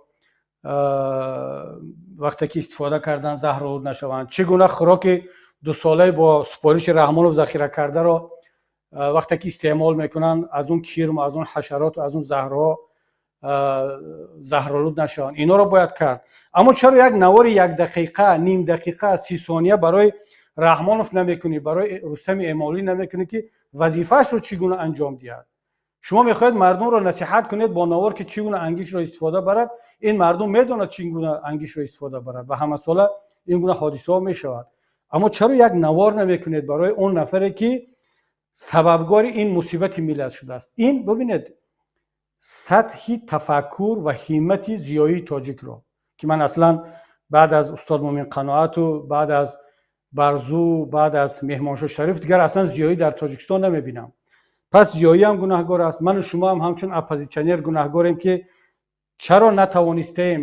вақте ки истифода кардан, заҳролуд нашаванд, чӣ гуна хӯроки дусолаи бо супориши Раҳмонов захира кардаро вақте ки истеъмол мекунанд, аз он кирму аз он ҳашароту аз он заҳрҳо заҳролуд нашаванд. Инҳоро бояд кард. Аммо чаро як навори як дақиқа, ним дақиқа, 30 сония барои Раҳмонов намекунӣ, барои Рустами Эмомалӣ намекунӣ, ки вазифаашро чӣ гуна анҷом диҳад? Шумо мехоҳед мардумро насиҳат кунед бо навор, ки чӣ гуна ангиштро истифода барад. Ин мардум медонад, чӣ гуна ангиштро истифода барад, ва ҳамасола ин гуна ҳодисаҳо мешавад. Аммо чаро як навор намекунед барои он нафаре, ки сабабгори ин мусибати миллат шудааст? Ин, бубинед, Сатҳи тафаккур ва ҳиммати зиёии тоҷикро, ки ман аслан баъд аз устод Мумин Қаноату, баъд аз Барзу, баъд аз Меҳмоншо Шариф дигар аслан зиёӣ дар Тоҷикистон намебинам. Пас зиёиам гунаҳгор аст, ману шумо ҳам ҳамчун оппозитсионер гунаҳгорем, ки чаро натавонистаем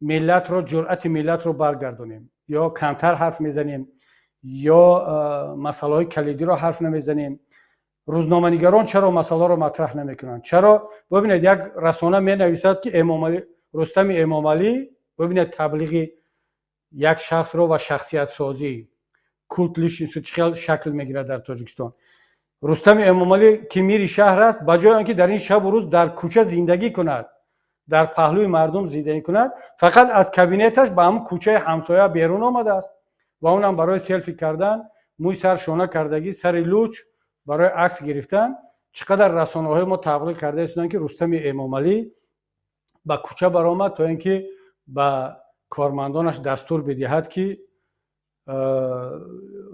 миллатро, ҷуръати миллатро баргардонем, ё камтар ҳарф мезанем, ё масъалаҳои калидиро ҳарф намезанем. Рӯзноманигарон чаро масъаларо матраҳ намекунанд? Чаро, бибинед, як расона менависад, ки Эмомалӣ, Рустами Эмомалӣ, бибинед, таблиғи як шахсро ва шахсиятсозӣ, культ личности чӣ хел шакл мегирад дар Тоҷикистон. Рустами Эмомалӣ, ки мири шаҳр аст, ба ҷои он ки дар ин шабу рӯз дар кӯча зиндагӣ кунад, дар паҳлӯи мардум зиндагӣ кунад, фақат аз кабинеташ ба ҳамн кӯчаи ҳамсоя берун омадааст ва онам барои селфи кардан, мӯи сар шона кардагӣ, сари луч, барои акс гирифтан. Чӣ қадар расонаҳои мо таблиғ карда истоданд, ки Рустами Эмомалӣ ба кӯча баромад, то ин ки ба кормандонаш дастур бидиҳад, ки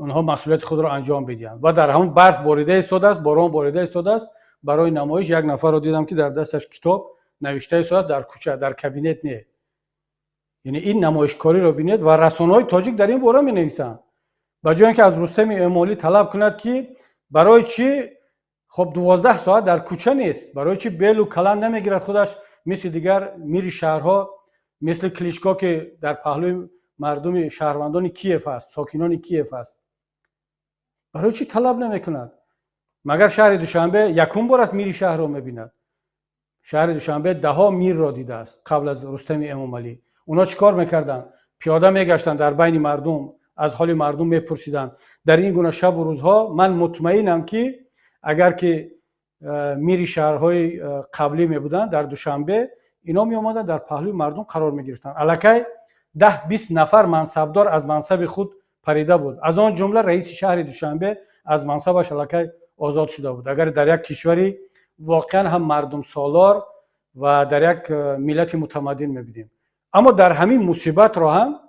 онҳо масъулияти худро анҷом бидиҳанд. Ва дар ҳамон барф борида истодааст, борон борида истодааст, барои намоиш як нафарро дидам, ки дар дасташ китоб навишта истодааст дар кӯча, дар кабинет не. Яъне ин намоишкориро бинед, ва расонаҳои тоҷик дар ин бора менависанд, ба ҷое ки аз Рустами Эмомалӣ талаб кунад, ки барои чӣ хоб 12 соат дар кӯча нест, барои чӣ белу каланд намегирад худаш, мисли дигар мири шаҳрҳо, мисли Кличко, ки дар паҳлӯи мардуми шаҳрвандони Киев аст, сокинони Киев аст. Барои чӣ талаб намекунад? Магар шаҳри Душанбе якум бор аст мири шаҳрро мебинад? Шаҳри Душанбе даҳо мирро дидааст қабл аз Рустами Эмомалӣ. Онҳо чӣ кор мекарданд? Пиёда мегаштанд дар байни мардум, аз ҳоли мардум мепурсиданд. Дар ин гуна шабу рӯзҳо ман мутмаинам, ки агар ки мири шаҳрҳои қаблӣ мебуданд дар Душанбе, ино меомаданд, дар паҳлӯи мардум қарор мегирифтанд. Аллакай 10-20 нафар мансабдор аз мансаби худ парида буд, аз он ҷумла раиси шаҳри Душанбе аз мансабаш аллакай озод шуда буд. Агар дар як кишвари воқеан ҳам мардумсолор ва дар як миллати мутамаддин мебидем. Аммо дар ҳамин мусибатро ҳам,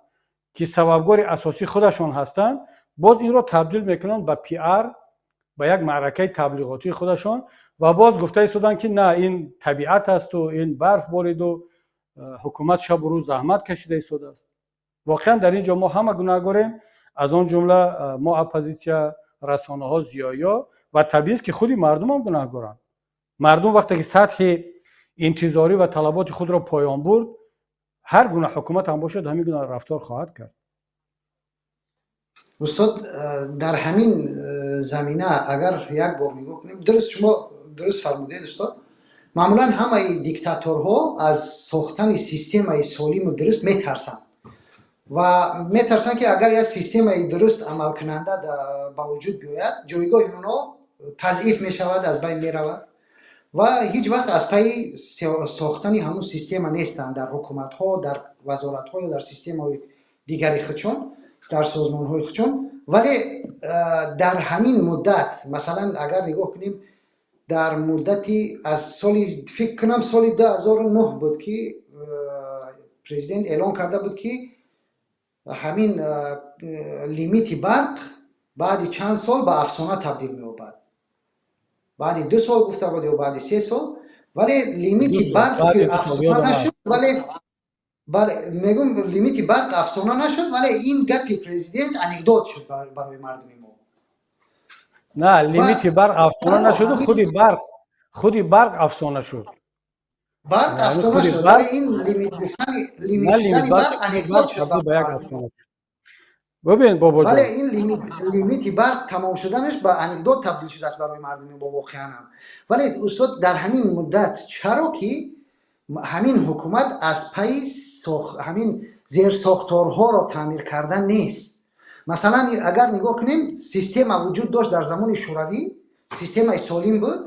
ки сабабгори асосӣ худашон ҳастанд, боз инро табдил мекунанд ба пиар, ба як маъракаи таблиғотии худашон, ва боз гуфта истоданд, ки на, ин табиат асту ин барф бориду ҳукумат шабу рӯз заҳмат кашида истодааст. Воқеан дар ин ҷо мо ҳама гунаҳгорем, аз он ҷумла мо, оппозитсия, расонаҳо, зиёиё, ва табиист, ки худи мардумам гунаҳгоранд. Мардум вақте ки сатҳи интизорӣ ва талаботи худро поён бурд, ҳар гуна ҳукумат ҳам бошад, ҳамин гуна рафтор хоҳад кард. Устод, дар ҳамин замина агар як бор нигоҳ кунем, дуруст, шумо дуруст фармудед, устод, маъмулан ҳамаи диктаторҳо аз сохтани системаи солиму дуруст метарсанд ва метарсанд, ки агар як системаи дуруст амалкунанда ба вуҷуд биёяд, ҷойгоҳи онҳо тазъиф мешавад, аз байн меравад, ва ҳеҷ вақт аз пайи сохтани ҳамун система нестанд дар ҳукуматҳо, дар вазоратҳо ё дар системаҳои дигари худшон, дар созмонҳои худшон. Вале дар ҳамин муддат, масалан, агар нигоҳ кунем, дар муддати аз соли, фикр кунам, соли 2009 буд, ки президент эълон карда буд, ки ҳамин лимити барқ баъди чанд сол ба афсона табдил меёбад. Баъди 2 сол гуфта буд ё баъди 3 сол, вале лимити барқ афсона нашуд. Вале, бале, мегум, лимити барқ афсона нашуд, вале ин гапи президент анекдот шуд барои мардуми мо. На, лимити барқ афсона нашуду, худи барқ афсона шуд. Барқ афсона шуд, вале ин лимит гуфтани, лимит шудани барқ анекдот шуд. Ба як афсона шуд. Бибин, бобоҷон. Вале ин лимити барқ тамом шуданаш ба анекдот табдил шудааст барои мардуми мо воқеан ҳам. Вале, устод, дар ҳамин муддат чаро ки ҳамин ҳукумат аз пайи ҳамин зерсохторҳоро таъмир кардан нест? Масалан, агар нигоҳ кунем, система вуҷуд дошт дар замони Шӯравӣ, системаи солим буд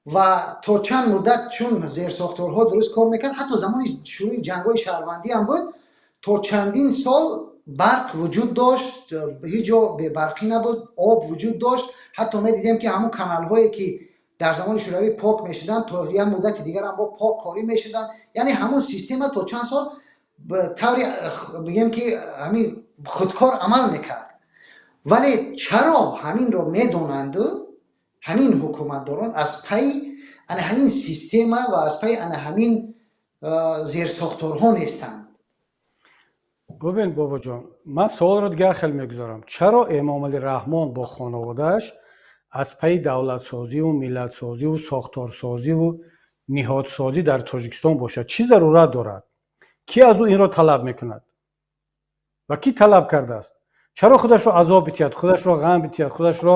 ва то чанд муддат чун зерсохторҳо дуруст кор мекард, ҳатто замони шурӯи ҷангҳои шаҳрвандӣ ҳам буд, то чандин сол барқ вуҷуд дошт, ҳеҷ ҷо бебарқӣ набуд, об вуҷуд дошт. Ҳатто медидем, ки ҳамун каналҳое, ки дар замони Шӯравӣ пок мешуданд, то як муддати дигарам бо пок корӣ мешуданд. Яъне ҳамун система то чанд сол тавре бигем, ки ҳамин худкор амал мекард. Вале чаро ҳаминро медонанду ҳамин ҳукуматдорон аз пайи ана ҳамин система ва аз пайи ана ҳамин зерсохторҳо нестанд. Бубин, Бобоҷон, ман суолро дигар хел мегузорам. Чаро Эмомалӣ Раҳмон бо хонаводааш аз пайи давлатсозиву миллатсозиву сохторсозиву ниҳодсозӣ дар Тоҷикистон бошад? Чӣ зарурат дорад? Кӣ аз ӯ инро талаб мекунад ва кӣ талаб кардааст? Чаро худашро азоб битиҳад, худашро ғам битиҳад, худашро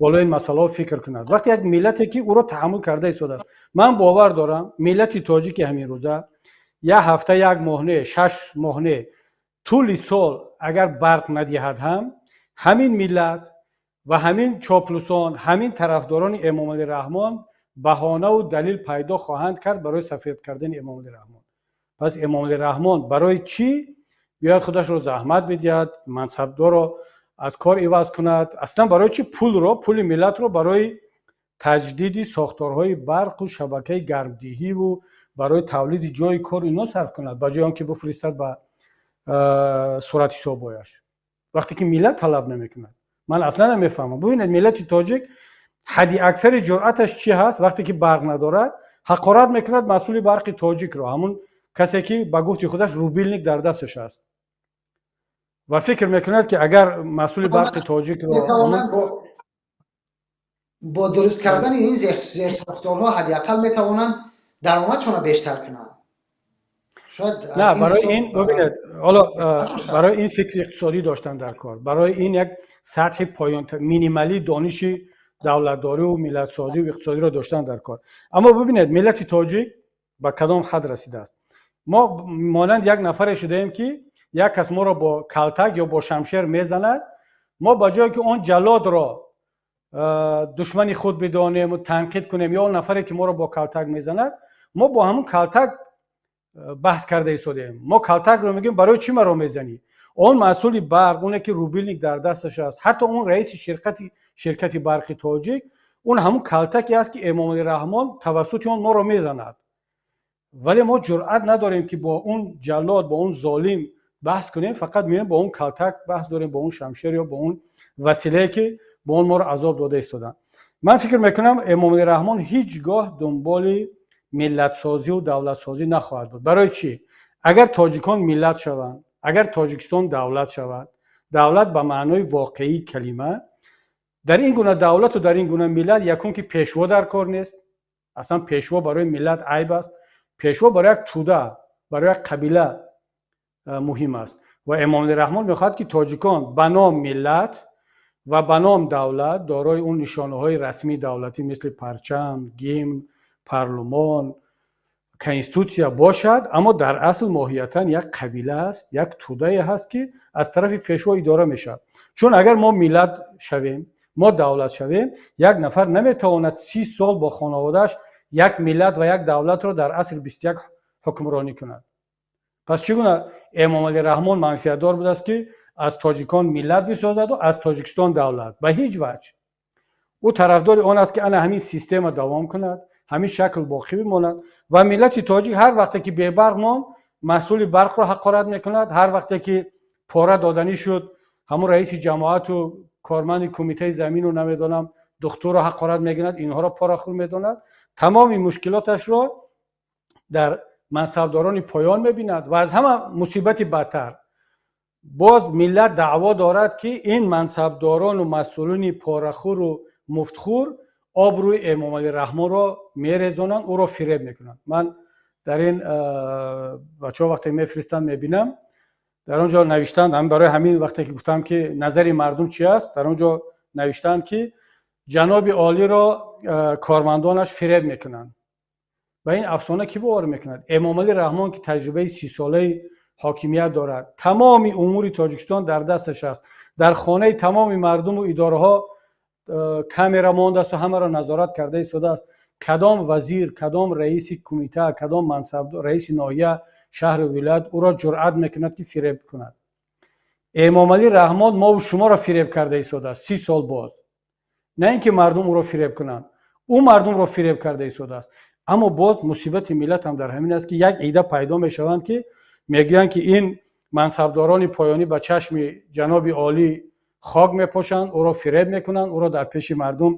болои ин масъалаҳо фикр кунад, вақте як миллате ки ӯро таҳаммул карда истодааст? Ман бовар дорам, миллати тоҷики ҳамин рӯза як ҳафта, як моҳ не, 6 моҳ не, тӯли сол агар барқ надиҳад ҳам, ҳамин миллат ва ҳамин чоплусон, ҳамин тарафдорони Эмомалӣ Раҳмон баҳонаву далил пайдо хоҳанд кард барои сафед кардани Эмомалӣ Раҳмон. Пас Эмомалӣ Раҳмон барои чӣ биёяд, худашро заҳмат бидиҳад, мансабдорро аз кор иваз кунад? Аслан барои чӣ пулро, пули миллатро барои таҷдиди сохторҳои барқу шабакаи гармдиҳиву барои тавлиди ҷои кор ино сарф кунад, ба ҷои он ки бифиристад ба суратҳисобҳояш, вақте ки миллат талаб намекунад? Ман аслан намефаҳмам. Бубинед, миллати тоҷик ҳадди аксари ҷуръаташ чӣ ҳаст? Вақте ки барқ надорад, ҳақорат мекунад масъули барқи тоҷикро, ҳамун касе ки ба гуфти худаш рубильник дар дасташ аст, ва фикр мекунад, ки агар масъули барқи тоҷикро Бо дуруст кардани ин зерсохторҳо ҳадди ақал метавонанд даромадшонро бештар кунанд. На, барои ин, бубинед, ҳоло барои ин фикри иқтисодӣ доштан дар кор, барои ин як сатҳи поён минималии дониши давлатдорию миллатсозию иқтисодиро доштан дар кор. Аммо бубинед, миллати тоҷик ба кадом ҳад расидааст. Мо монанд як нафаре шудаем, ки як кас моро бо калтак ё бо шамшер мезанад. Мо ба ҷое ки он ҷаллодро душмани худ бидонему танқид кунем ё он нафаре ки моро бо калтак мезанад, мо бо ҳамун калтак баҳс карда истодаем. Мо калтакро мегӯем: «Барои чӣ маро мезанӣ?» Он масъули барқ, оне ки рубильник дар дасташ аст, ҳатто он раиси ширкати барқи тоҷик, он ҳамун калтаке аст, ки Эмомалӣ Раҳмон тавассути он моро мезанад. Вале мо ҷуръат надорем, ки бо он ҷаллод, бо он золим баҳс кунем. Фақат меоем, бо он калтак баҳс дорем, бо он шамшер ё бо он василае, ки бо он моро азоб дода истоданд. Ман фикр мекунам, Эмомалӣ Раҳмон ҳеҷ гоҳ дунболи миллатсозию давлатсозӣ нахоҳад буд. Барои чӣ? Агар тоҷикон миллат шаванд, агар Тоҷикистон давлат шавад, давлат ба маънои воқеии калима, дар ин гуна давлату дар ин гуна миллат якум ки пешво дар кор нест. Аслан пешво барои миллат айб аст. Пешво барои як тӯда, барои як қабила муҳим аст. Ва Эмомалӣ Раҳмон мехоҳад, ки тоҷикон ба ном миллат ва ба ном давлат, дорои он нишонаҳои расмии давлатӣ, мисли парчам, гимн, парлумон, конститутсия бошад, аммо дар асл моҳиятан як қабила аст, як тӯдае ҳаст, ки аз тарафи пешво идора мешавад. Чун агар мо миллат шавем, мо давлат шавем, як нафар наметавонад 30 сол бо хонаводааш як миллат ва як давлатро дар асри 21 ҳукмронӣ кунад. Пас чӣ гуна Эмомалӣ Раҳмон манфиатдор будааст, ки аз тоҷикон миллат бисозаду аз Тоҷикистон давлат? Ба ҳеҷ ваҷҳ. Ӯ тарафдори он аст, ки ана ҳамин система давом кунад, ҳамин шакл боқӣ бимонад. Ва миллати тоҷик ҳар вақте ки бебарқ монд, масъули барқро ҳақорат мекунад. Ҳар вақте ки пора доданӣ шуд, ҳамун раиси ҷамоату корманди кумитаи замину, намедонам, духтурро ҳақорат мекунад, инҳоро порахӯр медонад. Тамоми мушкилоташро дар мансабдорони поён мебинад. Ва аз ҳама мусибати бадтар, боз миллат даъво дорад, ки ин мансабдорону масъулини порахӯру муфтхӯр обрӯи Эмомалӣ Раҳмонро мерезонанд, ӯро фиреб мекунанд. Ман дар ин бачаҳо вақте мефиристанд, мебинам, дар он ҷо навиштанд. Барои ҳамин вақте ки гуфтам, ки назари мардум чи аст, дар он ҷо навиштанд, ки ҷаноби олиро кормандонаш фиреб мекунанд. Ба ин афсона кӣ бовар мекунад? Эмомалӣ Раҳмон, ки таҷрибаи 30-солаи ҳокимият дорад, тамоми умури Тоҷикистон дар дасташ аст, дар хонаи тамоми мардуму идораҳо камера мондасту ҳамаро назорат карда истодааст. Кадом вазир, кадом раиси кумита, кадом мансаб, раиси ноҳия, шаҳру вилоят ӯро ҷуръат мекунад, ки фиреб кунад? Эмомалӣ Раҳмон мову шуморо фиреб карда истодааст 30 сол боз. На ин ки мардум ӯро фиреб кунанд, ӯ мардумро фиреб карда истодааст. Аммо боз мусибати миллат ҳам дар ҳамин аст, ки як ида пайдо мешаванд, ки мегӯянд, ки ин мансабдорони поёнӣ ба чашми ҷаноби олӣ хок мепошанд, ӯро фиреб мекунанд, ӯро дар пеши мардум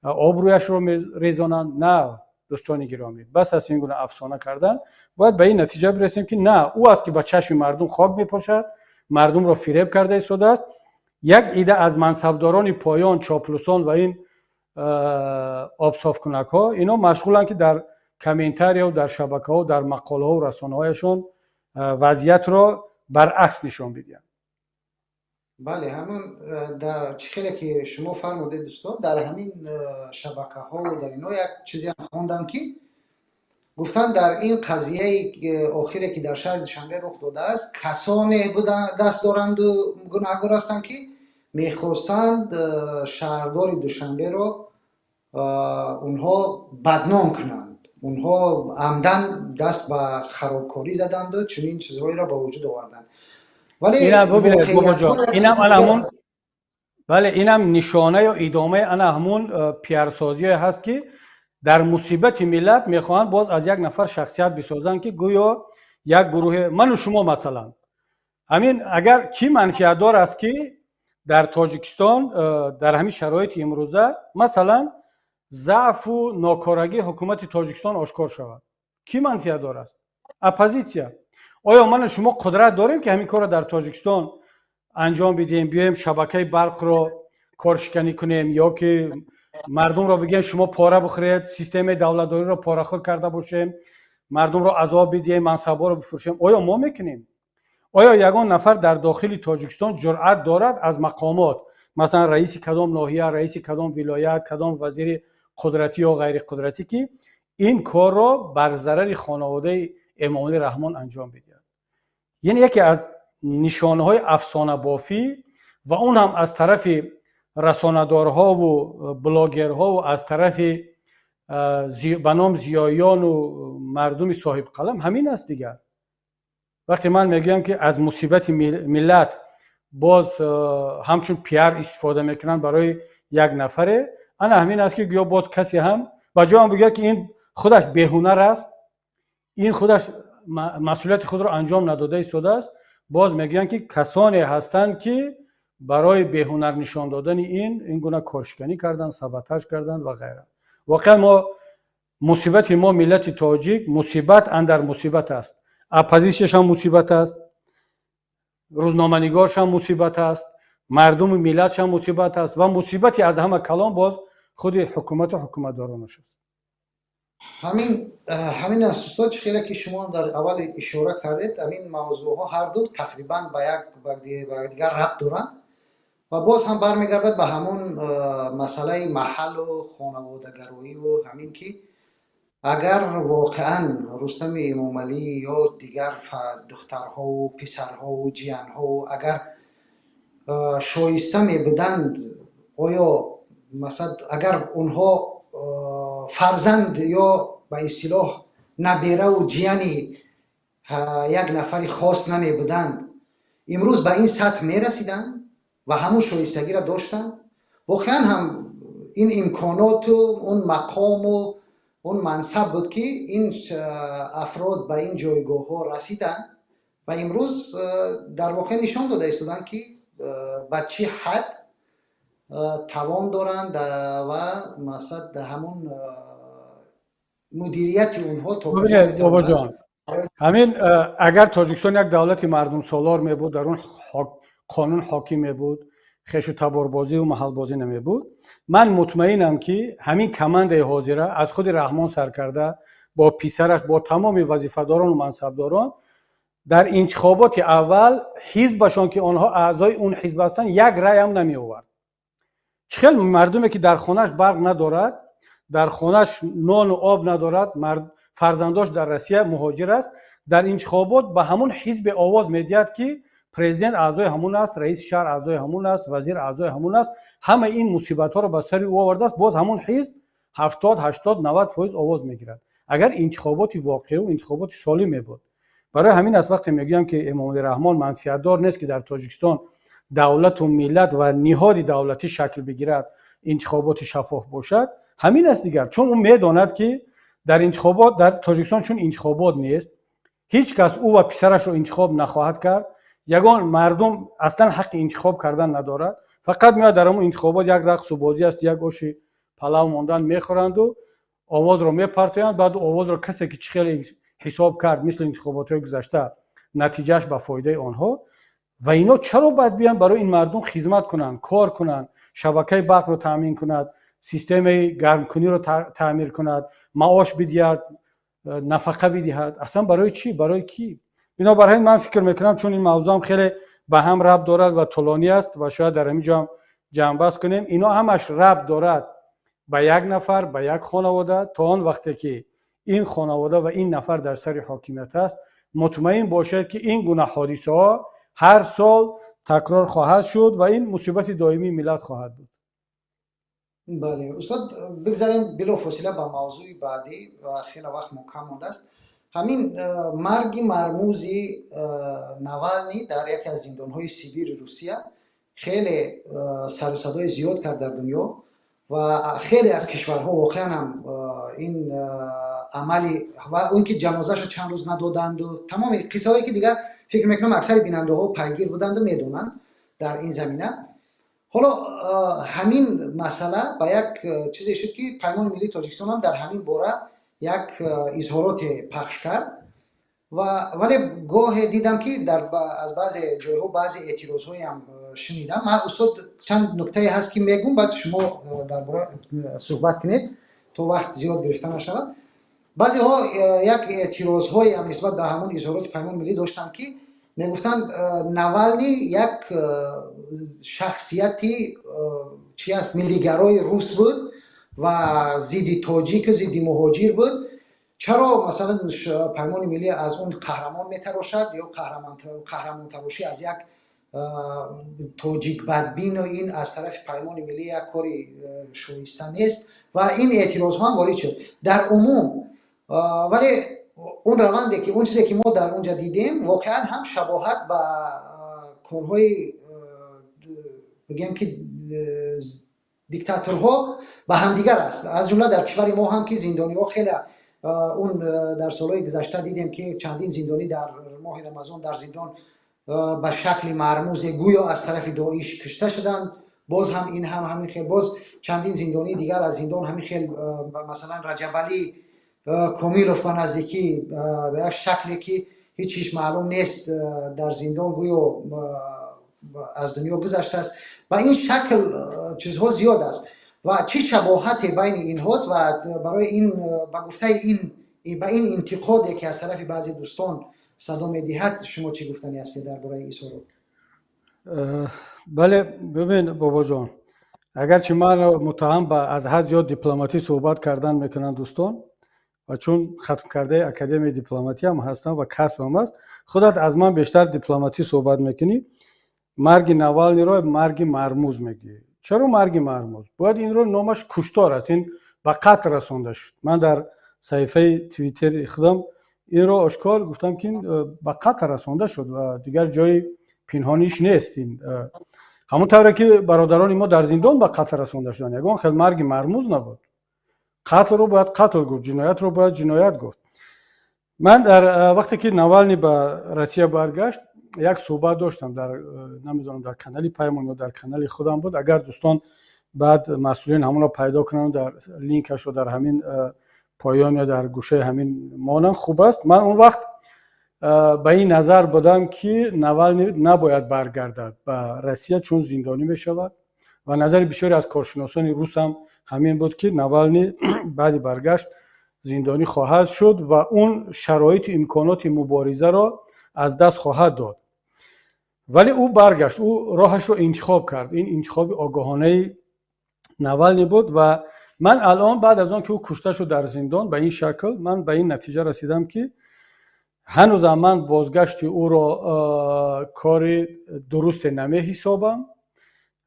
обрӯяшро резонанд. На. Дӯстони гиромӣ, бас аст ин гуна афсона кардан. Бояд ба ин натиҷа бирасем, ки на ӯ аст, ки ба чашми мардум хок мепошад, мардумро фиреб карда истодааст. Як ида аз мансабдорони поён, чоплусон ва ин обсофкунакҳо, ино машғуланд, ки дар комментарияу дар шабакаҳо, дар мақолаҳоу расонаҳояшон вазъиятро баръакс нишон бидиҳанд. Бале, ҳамон дар чӣ хеле ки шумо фармудед, устод, дар ҳамин шабакаҳо, дар ино як чизеам хондам, ки гуфтанд, дар ин қазияи охире, ки дар шаҳри Душанбе рух додааст, касоне даст доранду гунаҳгор ҳастанд, ки мехостанд шаҳрдори Душанберо онҳо бадном кунанд, онҳо амдан даст ба харобкорӣ заданду чунин чизҳоеро ба вуҷуд оварданд. Вале бубинед, бобоҷон, инам ана ҳамун, бале, инам нишона ё идомаи ана ҳамун пиарсозие ҳаст, ки дар мусибати миллат мехоҳанд боз аз як нафар шахсият бисозанд, ки гӯё як гурӯҳе, ману шумо масалан. Ҳамин агар кӣ манфиатдор аст, ки дар Тоҷикистон дар ҳамин шароити имрӯза, масалан, заъфу нокорагии ҳукумати Тоҷикистон ошкор шавад? Кӣ манфиатдор аст? Оппозитсия. Оё ману шумо қудрат дорем, ки ҳамин корро дар Тоҷикистон анҷом бидиҳем, биёем шабакаи барқро коршиканӣ кунем ё ки мардумро бигӯем, шумо пора бихӯред, системаи давлатдориро порахӯр карда бошем, мардумро азоб бидиҳем, мансабҳоро бифурӯшем? Оё мо мекунем? Оё ягон нафар дар дохили Тоҷикистон ҷуръат дорад аз мақомот, масалан, раиси кадом ноҳия, раиси кадом вилоят, кадом вазири қудратӣ ё ғайриқудратӣ, ки ин корро бар зарари хонаводаи Эмомалӣ Раҳмон анҷом бидиҳад? Яъне яке аз нишонаҳои афсонабофӣ ва он ҳам аз тарафи расонадорҳову блогерҳову аз тарафи ба ном зиёиёну мардуми соҳибқалам ҳамин аст дигар. Вақте ман мегӯям, ки аз мусибати миллат боз ҳамчун пиар истифода мекунанд барои як нафаре, ана ҳамин аст, ки гӯё боз касе ҳам ба ҷоам бигӯяд, ки ин худаш беҳунар аст, ин худаш масъулияти худро анҷом надода истодааст, боз мегӯянд, ки касоне ҳастанд, ки барои беҳунар нишон додани ин гуна коршиканӣ карданд, саботаж карданд ва ғайра. Воқеан, мо мусибати мо, миллати тоҷик, мусибат андар мусибат аст. Оппозитсияшам мусибат аст, рӯзноманигоршам мусибат аст, мардуми миллатшам мусибат аст ва мусибати аз ҳама калон боз худи ҳукумату ҳукуматдоронаш аст. Ҳамин аст, устод. Чӣ хеле ки шумо дар аввал ишора кардед, ҳамин мавзӯъҳо ҳарду тақрибан ба як ба дигар рабт доранд ва боз ҳам бармегардад ба ҳамон масъалаи маҳаллу хонаводагароиву ҳамин, ки агар воқеан Рустами Эмомалӣ ё дигар духтарҳову писарҳову ҷиянҳову агар шоиста мебуданд, оё, масалан, агар онҳо фарзанд ё ба истилоҳ набераву ҷияни як нафари хос намебуданд, имрӯз ба ин сатҳ мерасиданд ва ҳамун шоистагиро доштанд? Воқеан ҳам ин имконоту он мақому он мансаб буд, ки ин афрод ба ин ҷойгоҳҳо расиданд ва имрӯз дар воқеъ нишон дода истоданд, ки ба чӣ ҳад тавон доранд ва масалан ҳамун мудирияти онҳо то Бобоҷон, ҳамин агар Тоҷикистон як давлати мардумсолор мебуд, дар он қонун ҳоким мебуд, хешу таборбозиву маҳалбозӣ намебуд, ман мутмаинам, ки ҳамин командаи ҳозира, аз худи Раҳмон сар карда бо писараш, бо тамоми вазифадорону мансабдорон, дар интихоботи аввал ҳизбашон, ки онҳо аъзои он ҳизб ҳастанд, як райам намеовард. Чӣ хел мардуме, ки дар хонааш барқ надорад, дар хонааш нону об надорад, фарзандош дар Россия муҳоҷир аст, дар интихобот ба ҳамун ҳизбе овоз медиҳад, ки президент аъзои ҳамун аст, раиси шаҳр аъзои ҳамун аст, вазир аъзои ҳамун аст, ҳама ин мусибатҳоро ба сари ӯ овардааст, боз ҳамун ҳизб 70, 80, 90% овоз мегирад, агар интихоботи воқеу интихоботи солим мебуд? Барои ҳамин аст, вақте мегӯям, ки Эмомалӣ Раҳмон манфиатдор нест, ки дар Тоҷикистон давлату миллат ва ниҳоди давлатӣ шакл бигирад, интихоботи шаффоф бошад, ҳамин аст дигар. Чун ӯ медонад, ки дар интихобот дар Тоҷикистон, чун интихобот нест, ҳеҷ кас ӯ ва писарашро интихоб нахоҳад кард. Ягон мардум аслан ҳаққи интихоб кардан надорад. Фақат меояд дар ҳамон интихобот, як рақсу бозӣ аст, як оши палав мондан мехӯранду. Овозро мепартоянд, баъд овозро касе ки чӣ хеле ҳисоб кард, мисли интихоботҳои гузашта, натиҷааш ба фоидаи онҳо. Ва ино чаро бояд биёянд барои ин мардум хизмат кунанд, кор кунанд, шабакаи барқро таъмин кунад, системаи гармкуниро таъмир кунад, маош бидиҳад, нафақа бидиҳад? Аслан барои чӣ, барои кӣ? Бинобар ҳамин ман фикр мекунам, чун ин мавзӯам хеле ба ҳам рабт дорад ва тӯлонӣ аст ва шояд дар ҳамин ҷо ҳам ҷамъбаст кунем, ино ҳамаш рабт дорад ба як нафар, ба як хонавода. То он вақте ки ин хонавода ва ин нафар дар сари ҳокимият аст, мутмаин бошед, ки ин гуна ҳодисаҳо ҳар сол такрор хоҳад шуд ва ин мусибати доимии миллат хоҳад буд. Бале, устод, бигзарем билофосила ба мавзӯи баъдӣ ва хеле вақт мо кам мондааст. Ҳамин марги мармузи Навални дар яке аз зиндонҳои Сибири Русия хеле сару садои зиёд кард дар дунё ва хеле аз кишварҳо воқеан ҳам ин амали ва он ки ҷанозаашро чанд рӯз надоданду тамоми қиссаҳое ки дигар фикр мекунам, аксари бинандаҳо пайгир буданду медонанд дар ин замина. Ҳоло ҳамин масъала ба як чизе шуд, ки Паймони миллии Тоҷикистон ҳам дар ҳамин бора як изҳороте пахш кард. Ва вале гоҳе дидам, ки аз баъзе ҷойҳо баъзе эътирозҳоям шунидам. Ман, устод, чанд нуктае ҳаст, ки мегӯм, баъд шумо дар бора суҳбат кунед, то вақт зиёд гирифта нашавад. Баъзеҳо як эътирозҳоеам нисбат ба ҳамон изҳороти Паймони миллӣ доштанд, ки мегуфтанд, Навални як шахсияти чи аст, миллигарои рус буд ва зидди тоҷику зидди муҳоҷир буд. Чаро, масалан, Паймони миллӣ аз он қаҳрамон метарошад ё қаҳрамонтарошӣ аз як тоҷик бадбину ин аз тарафи Паймони миллӣ як кори шоиста нест? Ва ин эътирозҳо ҳам ворид шуд дар умум. Вале он раванде ки, он чизе ки мо дар онҷа дидем, воқеан ҳам шабоҳат ба корҳои, бигем ки, диктаторҳо ба ҳамдигар аст. Аз ҷумла дар кишвари мо ҳам ки зиндониҳо хеле он дар солҳои гузашта дидем, ки чандин зиндонӣ дар моҳи Рамазон дар зиндон ба шакли мармузе гӯё аз тарафи Доиш кушта шуданд. Боз ҳам ин ҳам ҳамин хел, боз чандин зиндонии дигар аз зиндон ҳамин хел, масалан, Раҷабалӣ Комилов ба наздикӣ ба як шакле ки ҳеҷ чиз маълум нест, дар зиндон гӯё аз дунё гузаштааст. Ба ин шакл чизҳо зиёд аст. Ва чӣ шабоҳате байни инҳост? Ва барои ин, ба гуфтаи ин, ба ин интиқоде ки аз тарафи баъзе дӯстон садо медиҳад, шумо чӣ гуфтанӣ ҳастед дар бораи изҳорот? Бале, бибин, Бобоҷон, агарчи манро муттаҳам ба аз ҳад зиёд дипломатӣ суҳбат кардан мекунанд дӯстон ва чун хатмкардаи Академияи дипломатӣ ҳам ҳастам ва касбам аст, худат аз ман бештар дипломатӣ суҳбат мекунӣ. Марги Навалниро марги мармуз мегӯӣ. Чаро марги мармуз? Бояд инро номаш куштор аст, ин ба қатл расонда шуд. Ман дар саҳифаи Твиттери худам инро ошкор гуфтам, ки ин ба қатл расонда шуд ва дигар ҷои пинҳониш нест. Ин ҳамон тавре ки бародарони мо дар зиндон ба қатл расонда шуданд, ягон хел марги мармуз набуд. Қатлро бояд қатл гуфт, ҷиноятро бояд ҷиноят гуфт. Ман дар вақте ки Навални ба Россия баргашт, як суҳбат доштам дар, намедонам, дар канали Паймон ё дар канали худам буд. Агар дӯстон баъд масъулин ҳамонро пайдо кунанд, дар линкашро дар ҳамин поён ё дар гӯшаи ҳамин монанд, хуб аст. Ман он вақт ба ин назар будам, ки Навални набояд баргардад ба Россия, чун зиндонӣ мешавад, ва назари бисёре аз коршиносони рус ҳам ҳамин буд, ки Навални баъди баргашт зиндонӣ хоҳад шуд ва он шароиту имконоти муборизаро аз даст хоҳад дод. Вале ӯ баргашт, ӯ роҳашро интихоб кард. Ин интихоби огоҳонаи Навални буд. Ва ман алон, баъд аз он ки ӯ кушта шуд дар зиндон ба ин шакл, ман ба ин натиҷа расидам, ки ҳанӯзам ман бозгашти ӯро кори дурусте намеҳисобам.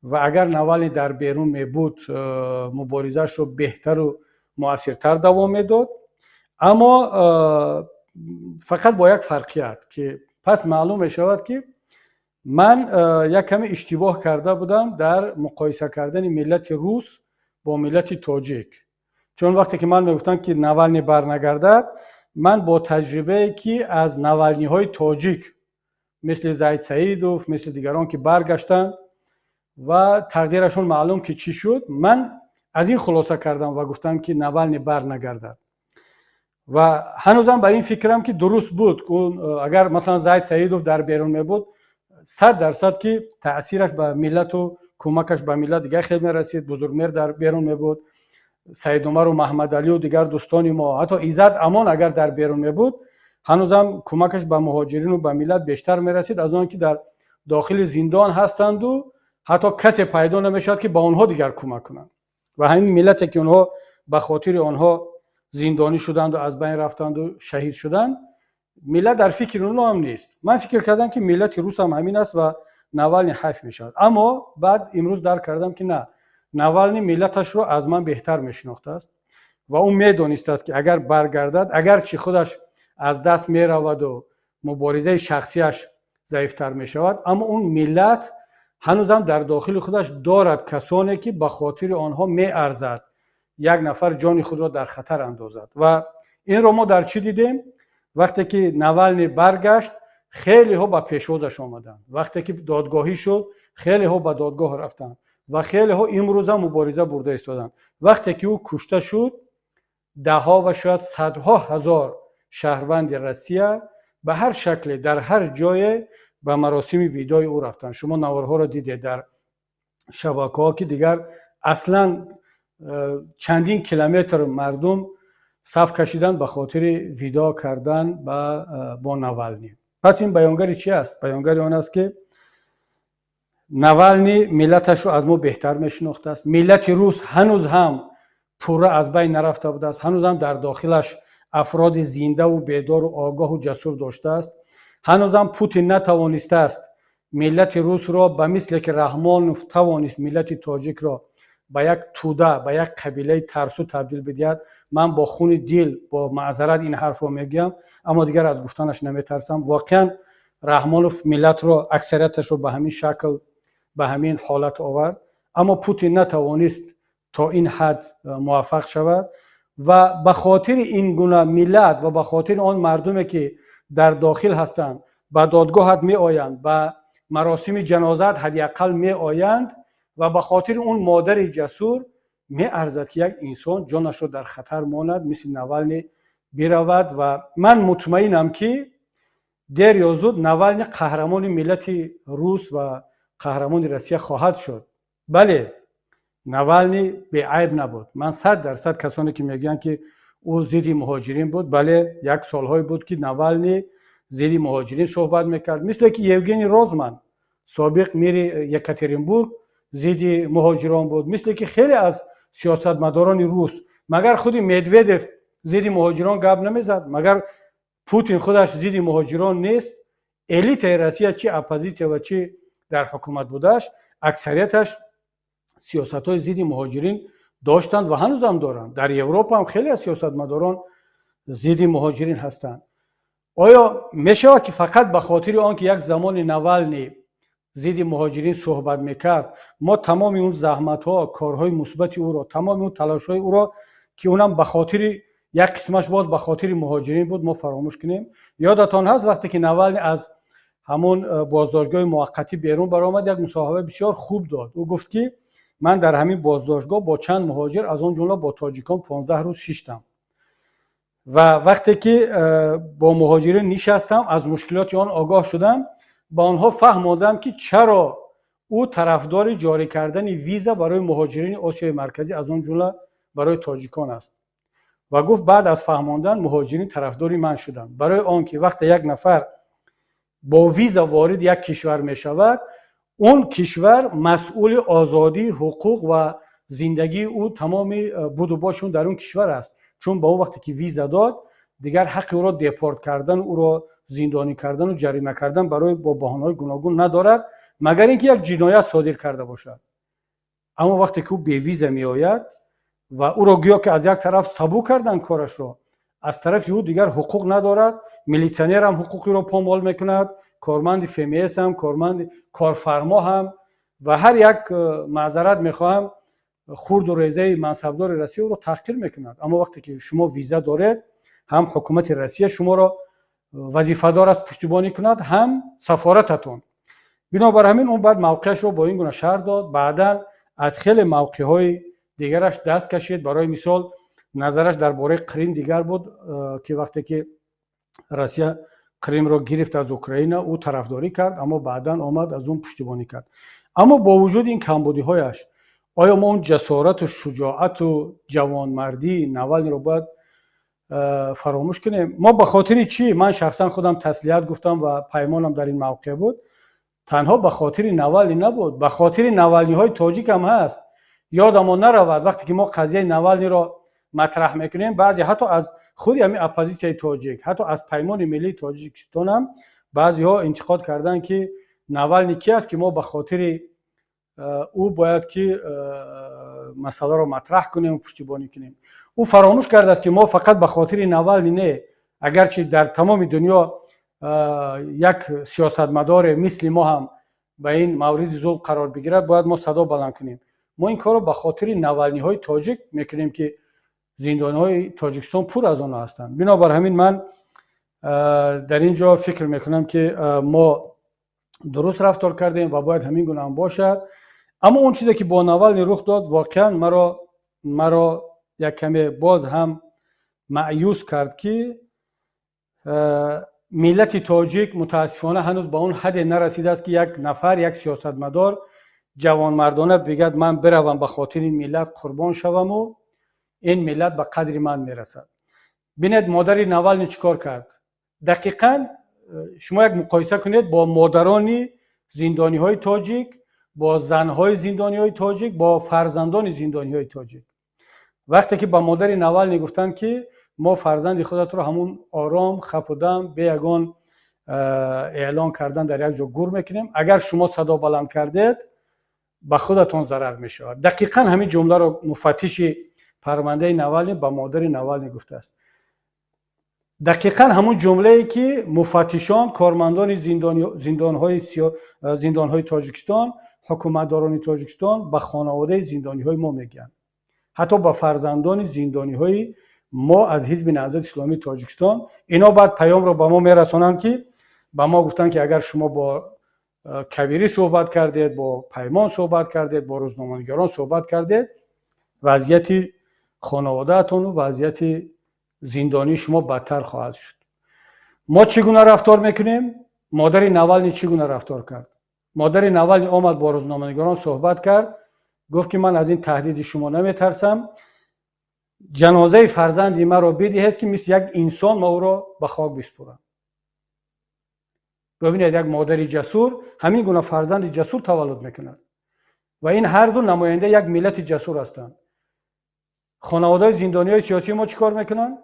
Ва агар Навални дар берун мебуд, муборизаашро беҳтару муассиртар давом медод, аммо фақат бо як фарқият, ки пас маълум мешавад, ки ман як каме иштибоҳ карда будам дар муқоиса кардани миллати рус бо миллати тоҷик. Чун вақте ки ман мегуфтам, ки Навални барнагардад, ман бо таҷрибае, ки аз навалниҳои тоҷик, мисли Зайд Саидов, мисли дигарон, ки баргаштанд ва тақдирашон маълум ки чӣ шуд, ман Аз ин хулоса кардам ва гуфтам, ки Навални бар нагардад. Ва ҳанӯзам бар ин фикрам, ки дуруст буд. Агар, масалан, Зайд Саидов дар берун мебуд, 100% ки таъсираш ба миллату кӯмакаш ба миллат дигар хел мерасид. Бузургмер дар берун мебуд, Саидумару Маҳмадалию дигар дӯстони мо, ҳатто Иззат Амон агар дар берун мебуд, ҳанӯзам кӯмакаш ба муҳоҷирину ба миллат бештар мерасид аз он ки дар дохили зиндон ҳастанду ҳатто касе пайдо намешавад, ки ба онҳо дигар кӯмак кунанд. Ва ҳамин миллате, ки онҳо ба хотири онҳо зиндонӣ шуданду аз байн рафтанду шаҳид шуданд, миллат дар фикри онҳо ҳам нест. Ман фикр кардам, ки миллати рус ҳам ҳамин аст ва Навални ҳайф мешавад. Аммо баъд имрӯз дарк кардам, ки на, Навални миллаташро аз ман беҳтар мешинохтааст ва ӯ медонистааст, ки агар баргардад, агарчи худаш аз даст мераваду муборизаи шахсияш заифтар мешавад, аммо он миллат ҳанӯзам дар дохили худаш дорад касоне, ки ба хотири онҳо меарзад як нафар ҷони худро дар хатар андозад. Ва инро мо дар чӣ дидем? Вақте ки Навални баргашт, хелеҳо ба пешвозаш омаданд. Вақте ки додгоҳӣ шуд, хелеҳо ба додгоҳ рафтанд ва хелеҳо имрӯза мубориза бурда истоданд. Вақте ки ӯ кушта шуд, даҳҳо ва шояд садҳо ҳазор шаҳрванди Россия ба ҳар шакле дар ҳар ҷое ба маросими видои ӯ рафтанд. Шумо наворҳоро дидед дар шабакаҳо, ки дигар аслан чандин километр мардум саф кашиданд ба хотири видо кардан бо Навални. Пас ин баёнгари чи аст? Баёнгари он аст, ки Навални миллаташро аз мо беҳтар мешинохтааст. Миллати рус ҳанӯз ҳам пурра аз байн нарафта будааст, ҳанӯз ҳам дар дохилаш афроди зиндаву бедору огоҳу ҷасур доштааст. Ҳанӯзам Путин натавонистааст миллати русро ба мисле ки Раҳмонов тавонист миллати тоҷикро ба як тӯда, ба як қабилаи тарсу табдил бидиҳад. Ман бо хуни дил, бо маъзарат ин ҳарфро мегӯям, аммо дигар аз гуфтанаш наметарсам. Воқеан, Раҳмонов миллатро, аксарияташро ба ҳамин шакл, ба ҳамин ҳолат овард, аммо Путин натавонист то ин ҳад муваффақ шавад. Ва ба хотири ин гуна миллат ва ба хотири он мардуме, ки дар дохил ҳастанд, ба додгоҳат меоянд, ба маросими ҷанозаат ҳадди ақал меоянд, ва ба хотири он модари ҷасур меарзад, ки як инсон ҷонашро дар хатар монад, мисли Навални биравад. Ва ман мутмаинам, ки дер ё зуд Навални қаҳрамони миллати рус ва қаҳрамони Россия хоҳад шуд. Бале, Навални беайб набуд. Ман 100% касоне, ки мегӯянд, ки ӯ зидди муҳоҷирин буд, бале, як солҳое буд, ки Навални зидди муҳоҷирин суҳбат мекард, мисле ки Евгений Розман, собиқ мэри Екатеринбург, зидди муҳоҷирон буд, мисле ки хеле аз сиёсатмадорони рус. Магар худи Медведев зидди муҳоҷирон гап намезад? Магар Путин худаш зидди муҳоҷирон нест? Элитаи Россия, чи оппозитсия ва чи дар ҳукумат будааш, аксарияташ сиёсатҳои зидди муҳоҷирин доштанд ва ҳанӯзам доранд. Дар Европа ҳам хеле аз сиёсатмадорон зидди муҳоҷирин ҳастанд. Оё мешавад, ки фақат ба хотири он ки як замони Навални зидди муҳоҷирин суҳбат мекард, мо тамоми он заҳматҳо, корҳои мусбати ӯро, тамоми он талошҳои ӯро, ки унам ба хотири як қисмаш боз ба хотири муҳоҷирин буд, мо фаромӯш кунем? Ёдатон ҳаст, вақте ки Навални аз ҳамон боздоштгоҳи муваққатӣ берун баромад, як мусоҳибаи бисёр хуб дод. Ӯ гуфт, ки ман дар ҳамин боздоштгоҳ бо чанд муҳоҷир, аз он ҷумла бо тоҷикон, 15 рӯз шиштам ва вақте ки бо муҳоҷирин нишастам, аз мушкилоти он огоҳ шудам, ба онҳо фаҳмондам, ки чаро ӯ тарафдори ҷорӣ кардани виза барои муҳоҷирини Осиёи Марказӣ, аз он ҷумла барои тоҷикон аст. Ва гуфт, баъд аз фаҳмондан муҳоҷирин тарафдори ман шуданд, барои он ки вақте як нафар бо виза ворид як кишвар мешавад, он кишвар масъули озодӣ, ҳуқуқ ва зиндагии ӯ, тамоми буду боши ӯ дар он кишвар аст. Чун ба ӯ вақте ки виза дод, дигар ҳаққи ӯро депорт кардан, ӯро зиндонӣ кардану ҷарима кардан барои бо баҳонаҳои гуногун надорад, магар ин ки як ҷиноят содир карда бошад. Аммо вақте ки ӯ бевиза меояд ва ӯро гӯё ки аз як тараф сабук кардан корашро, аз тарафи ӯ дигар ҳуқуқ надорад. Милитсионерам ҳуқуқиро помол мекунад, корманди ФМС ҳам, корманди корфармо ҳам ва ҳар як, маъзарат мехоҳам, хурду резаи мансабдори Россия ӯро таҳқир мекунад. Аммо вақте ки шумо виза доред, ҳам ҳукумати Россия шуморо вазифадор аст пуштибонӣ кунад, ҳам сафорататон. Бинобар ҳамин ӯ баъд мавқеашро бо ин гуна шарҳ дод. Баъдан аз хеле мавқеъҳои Дигараш даст кашид. Барои мисол, назараш дар бораи Қрим дигар буд, ки вақте ки Россия Қримро гирифт аз Украина, ӯ тарафдорӣ кард, аммо баъдан омад, аз он пуштибонӣ кард. Аммо бо вуҷуди ин камбудиҳояш, оё мо он ҷасорату шуҷоату ҷавонмардии Навалниро бояд фаромӯш кунем? Мо ба хотири чӣ? Ман шахсан худам таслият гуфтам ва Паймонам дар ин мавқеъ буд. Танҳо ба хотири Навални набуд, ба хотири Навалниҳои тоҷик ҳам ҳаст. Ёдамон наравад, вақте ки мо қазияи Навалниро матраҳ мекунем, баъзе ҳатто аз худи ҳамин оппозитсияи тоҷик, ҳатто аз Паймони миллии Тоҷикистонам баъзеҳо интиқод карданд, ки Навални ки аст, ки мо ба хотири ӯ бояд ки масъаларо матраҳ кунем, пуштибонӣ кунем. Ӯ фаромӯш кардааст, ки мо фақат ба хотири Навални не. Агарчи дар тамоми дунё як сиёсатмадоре мисли мо ҳам ба ин мавриди зулм қарор бигирад, бояд мо садо баланд кунем. Мо ин корро ба хотири Навалниҳои тоҷик мекунем, ки зиндонҳои Тоҷикистон пур аз онҳо ҳастанд. Бинобар ҳамин ман дар ин ҷо фикр мекунам, ки мо дуруст рафтор кардем ва бояд ҳамин гуна ҳам бошад. Аммо он чизе ки бо Навални рух дод, воқеан маро як каме боз ҳам маъюс кард, ки миллати тоҷик мутаассифона ҳанӯз ба он ҳадде нарасидааст, ки як нафар, як сиёсатмадор ҷавонмардона бигӯяд: «Ман биравам, ба хотири миллат қурбон шаваму ин миллат ба қадри ман мерасад». Бинед, модари Навални чӣ кор кард? Дақиқан шумо як муқоиса кунед бо модарони зиндониҳои тоҷик, бо занҳои зиндониҳои тоҷик, бо фарзандони зиндониҳои тоҷик. Вақте ки ба модари Навални гуфтанд, ки мо фарзанди худатро ҳамун ором, хапудам, бе ягон эълон кардан дар як ҷо гур мекунем, агар шумо садо баланд кардед, ба худатон зарар мешавад, дақиқан ҳамин ҷумларо муфаттиши парвандаи Навални ба модари Навални гуфтааст. Дақиқан ҳамун ҷумлае, ки муфаттишон, кормандони зиндонҳои Тоҷикистон, ҳукуматдорони Тоҷикистон ба хонаводаи зиндониҳои мо мегӯянд, ҳатто ба фарзандони зиндониҳои мо аз Ҳизби Наҳзати Исломии Тоҷикистон. Ино баъд паёмро ба мо мерасонанд, ки ба мо гуфтанд, ки агар шумо бо Кабирӣ суҳбат кардед, бо Паймон суҳбат кардед, бо рӯзноманигарон суҳбат кардед, вазъияти хонаводаатону вазъияти зиндонии шумо бадтар хоҳад шуд. Мо чӣ гуна рафтор мекунем? Модари Навални чӣ гуна рафтор кард? Модари Навални омад, бо рӯзноманигарон суҳбат кард, гуфт, ки ман аз ин таҳдиди шумо наметарсам, ҷанозаи фарзанди маро бидиҳед, ки мисли як инсон ма ӯро ба хок биспурам. Бибинед, як модари ҷасур ҳамин гуна фарзанди ҷасур таваллуд мекунад ва ин ҳарду намояндаи як миллати ҷасур ҳастанд. Хонаводаи зиндониҳои сиёсии мо чӣ кор мекунанд?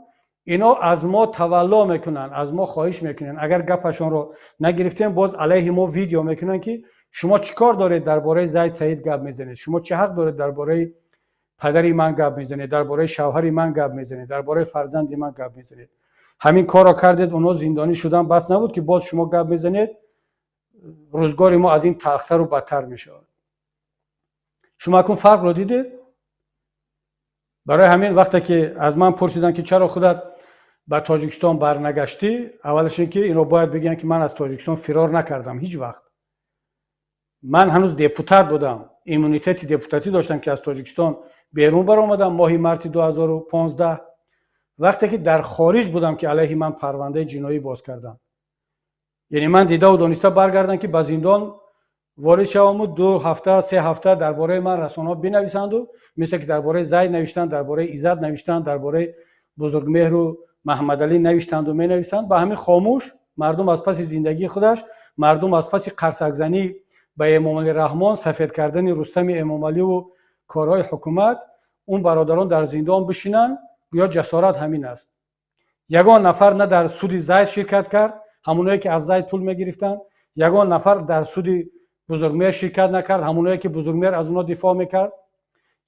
Ино аз мо тавалло мекунанд, аз мо хоҳиш мекунанд. Агар гапашонро нагирифтем, боз алайҳи мо видео мекунанд, ки шумо чӣ кор доред, дар бораи Зайд Саид гап мезанед, шумо чӣ ҳақ доред, дар бораи падари ман гап мезанед, дар бораи шавҳари ман гап мезанед, дар бораи фарзанди ман гап мезанед? Ҳамин корро кардед, онҳо зиндонӣ шудан бас набуд, ки боз шумо гап мезанед? Рӯзгори мо аз ин талхтару бадтар мешавад. Шумо акун фарқро дидед. Барои ҳамин вақте ки аз ман пурсиданд, ки чаро худат ба Тоҷикистон барнагаштӣ, аввалаш ин ки инро бояд бигӯям, ки ман аз Тоҷикистон фирор накардам ҳеҷ вақт. Ман ҳанӯз депутат будам, иммунитети депутатӣ доштам, ки аз Тоҷикистон берун баромадам моҳи марти 2015. Вақте ки дар хориҷ будам, ки алайҳи ман парвандаи ҷиноӣ боз карданд, яъне ман дидаву дониста баргардам, ки ба зиндон ворид шаваму 2 ҳафта, 3 ҳафта дар бораи ман расонаҳо бинависанду, мисле ки дар бораи Зайд навиштанд, дар бораи Иззат навиштанд, дар бораи Бузургмеҳру Маҳмадалӣ навиштанду менависанд. Ба ҳамин хомӯш мардум аз паси зиндагии худаш, мардум аз паси қарсакзанӣ ба Эмомалӣ Раҳмон, сафед кардани Рустами Эмомаливу корҳои ҳукумат, он бародарон дар зиндон бишинанд. Гӯё ҷасорат ҳамин аст. Ягон нафар на дар суди Зайд ширкат кард, ҳамоное ки аз Зайд пул мегирифтанд, ягон нафар дар суди Бузургмеҳр ширкат накард, ҳамоное ки Бузургмеҳр аз онҳо дифоъ мекард,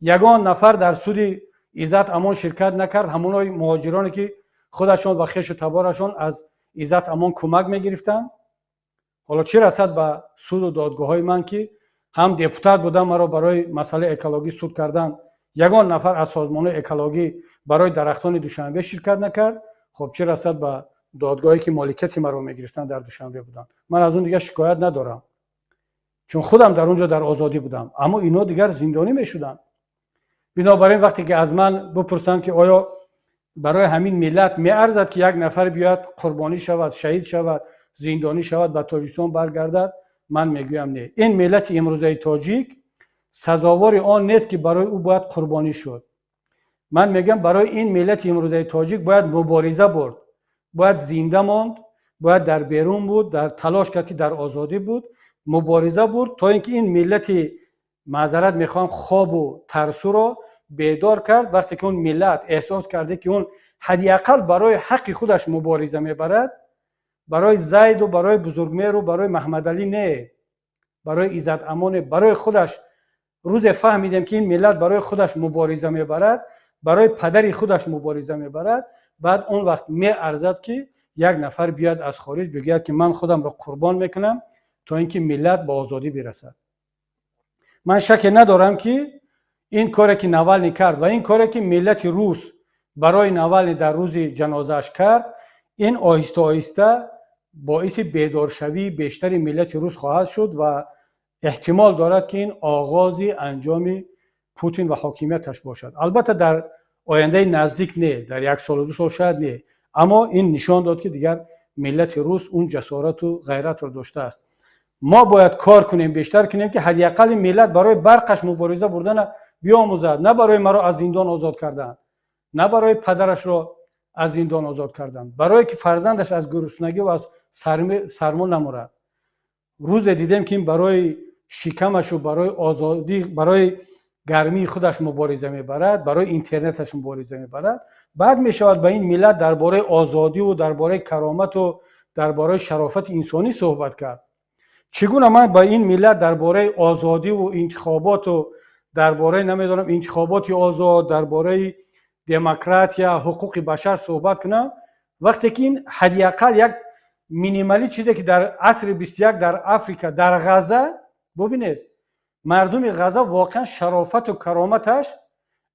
ягон нафар дар суди Иззат Амон ширкат накард, ҳамонои муҳоҷироне ки худашон ва хешу таборашон аз Иззат Амон кӯмак мегирифтанд. Ҳоло чӣ расад ба суду додгоҳҳои ман, ки ҳам депутат будам, маро барои масъалаи экологӣ суд кардан, ягон нафар аз созмонҳои экологӣ барои дарахтони Душанбе ширкат накард. Хоб, чӣ расад ба додгоҳе, ки моликияти маро мегирифтанд, дар Душанбе буданд. Ман аз он дигар шикоят надорам, чун худам дар он ҷо дар озодӣ будам, аммо ино дигар зиндонӣ мешуданд. Бинобар ин вақте ки аз ман бипурсанд, ки оё барои ҳамин миллат меарзад, ки як нафар биёяд, қурбонӣ шавад, шаҳид шавад, зиндонӣ шавад, ба Тоҷикистон баргардад, ман мегӯям: не, ин миллати имрӯзаи тоҷик сазовори он нест, ки барои ӯ бояд қурбонӣ шуд. Ман мегӯям, барои ин миллати имрӯзаи тоҷик бояд мубориза бурд, бояд зинда монд, бояд дар берун буд, дар талош кард, ки дар озодӣ буд, мубориза бурд, то ин ки ин миллати, маъзарат мехоҳам, хобу тарсуро бедор кард. Вақте ки он миллат эҳсос карде, ки он ҳадди ақал барои ҳаққи худаш мубориза мебарад, барои Зайду, барои Бузургмеру, барои Маҳмадалӣ не, барои Иззатамоне, барои худаш. Рӯзе фаҳмидем, ки ин миллат барои худаш мубориза мебарад, барои падари худаш мубориза мебарад, баъд он вақт меарзад, ки як нафар биёяд аз хориҷ, бигӯяд, ки ман худамро қурбон мекунам, то ин ки миллат ба озодӣ бирасад. Ман шаке надорам, ки ин коре, ки Навални кард, ва ин коре, ки миллати рус барои Навални дар рӯзи ҷанозааш кард, ин оҳиста оҳиста боиси бедоршавии бештари миллати рус хоҳад шуд ва эҳтимол дорад, ки ин оғози анҷоми Путин ва ҳокимияташ бошад. Албатта, дар ояндаи наздик не, дар як солу 2 сол шояд не, аммо ин нишон дод, ки дигар миллати рус он ҷасорату ғайратро доштааст. Мо бояд кор кунем, бештар кунем, ки ҳадди ақали миллат барои барқаш мубориза бурдана биомӯзад, на барои маро аз зиндон озод кардан, на барои падарашро аз зиндон озод кардан, барое ки фарзандаш аз гуруснагӣ ва аз сармо намурад. Рӯзе дидем, ки ин барои шикамашу барои озодӣ, барои гармии худаш мубориза мебарад, барои интернеташ мубориза мебарад, баъд мешавад ба ин миллат дар бораи озодиву дар бораи каромату дар бораи шарофати инсонӣ суҳбат кард. Чӣ гуна ман ба ин миллат дар бораи озодиву интихоботу дар бораи, намедонам, интихоботи озод, дар бораи демократия, ҳуқуқи башар суҳбат кунам, вақте ки ин ҳадди ақал як минималӣ чизе, ки дар асри 21 дар Африка, дар Ғаза бубинед, мардуми Ғаза воқеан шарофату кароматаш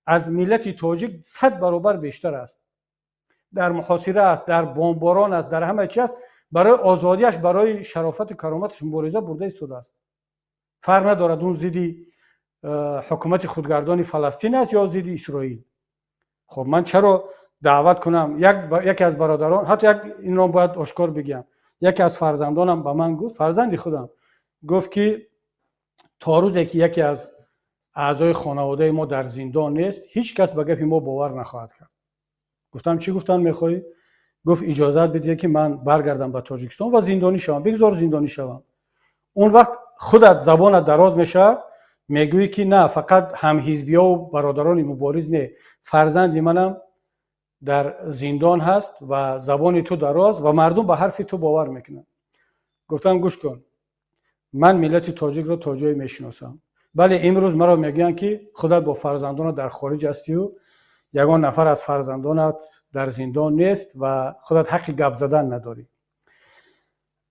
аз миллати тоҷик 100 баробар бештар аст. Дар муҳосира аст, дар бомборон аст, дар ҳама чи аст, барои озодиаш, барои шарофату кароматаш мубориза бурда истодааст. Фарқ надорад, он зидди ҳукумати худгардони Фаластин аст ё зидди Исроил. Хоб, ман чаро даъват кунам? Яке аз бародарон, ҳатто як инро бояд ошкор бигӯям, яке аз фарзандонам ба ман гуфт, фарзанди худам гуфт, ки то рӯзе ки яке аз аъзои хонаводаи мо дар зиндон нест, ҳеҷ кас ба гапи мо бовар нахоҳад кард. Гуфтам: «Чӣ гуфтан мехоҳӣ?» Гуфт: «Иҷозат бидиҳед, ки ман баргардам ба Тоҷикистон ва зиндонӣ шавам, бигзор зиндонӣ шавам. Он вақт худат забонат дароз мешавад, мегӯӣ, ки на фақат ҳамҳизбиёву бародарони мубориз, не, фарзанди манам дар зиндон ҳаст ва забони ту дароз ва мардум ба ҳарфи ту бовар мекунанд». Гуфтам: «Гӯш кун, ман миллати тоҷикро то ҷое мешиносам. Бале, имрӯз маро мегӯянд, ки худат бо фарзандонат дар хориҷ ҳастию ягон нафар аз фарзандонат дар зиндон нест ва худат ҳаққи гап задан надорӣ.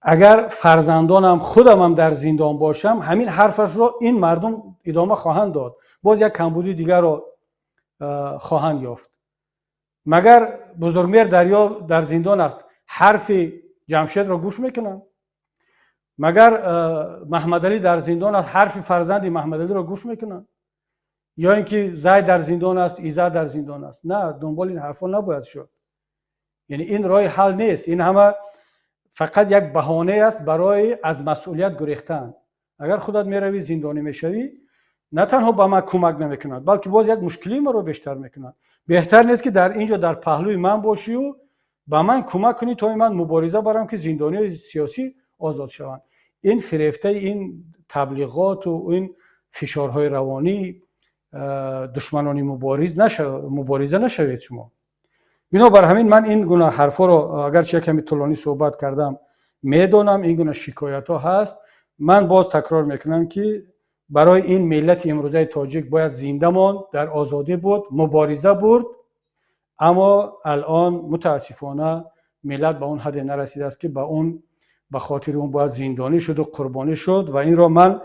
Агар фарзандонам, худамам дар зиндон бошам, ҳамин ҳарфашро ин мардум идома хоҳанд дод, боз як камбуди дигарро хоҳанд ёфт. Магар Бузургмер Дарё дар зиндон аст, ҳарфи Ҷамшедро гӯш мекунанд? Магар Маҳмадалӣ дар зиндон аст, ҳарфи фарзанди Маҳмадалиро гӯш мекунанд? Ё ин ки Зайд дар зиндон аст, Иззат дар зиндон аст?» На, дунболи ин ҳарфҳо набояд шуд. Яъне ин роҳи ҳал нест. Ин ҳама фақат як баҳонае аст барои аз масъулият гурехтан. Агар худат меравӣ, зиндонӣ мешавӣ, на танҳо ба ман кӯмак намекунад, балки боз як мушкилии маро бештар мекунад. Беҳтар нест, ки дар ин ҷо дар паҳлӯи ман бошию ба ман кӯмак кунӣ, то ман мубориза барам, ки зиндониҳои сиёсӣ озод шаванд? Ин фирефтаи ин таблиғоту ин фишорҳои равонӣ душманони мубориз мубориза нашавед шумо. Бинобар ҳамин ман ин гуна ҳарфҳоро, агарчи яками тӯлонӣ суҳбат кардам, медонам, ин гуна шикоятҳо ҳаст. Ман боз такрор мекунам, ки барои ин миллати имрӯзаи тоҷик бояд зинда монд, дар озодӣ буд, мубориза бурд. Аммо алон мутаассифона миллат ба он ҳадде нарасидааст, ки ба хотири он бояд зиндонӣ шуду қурбонӣ шуд. Ва инро ман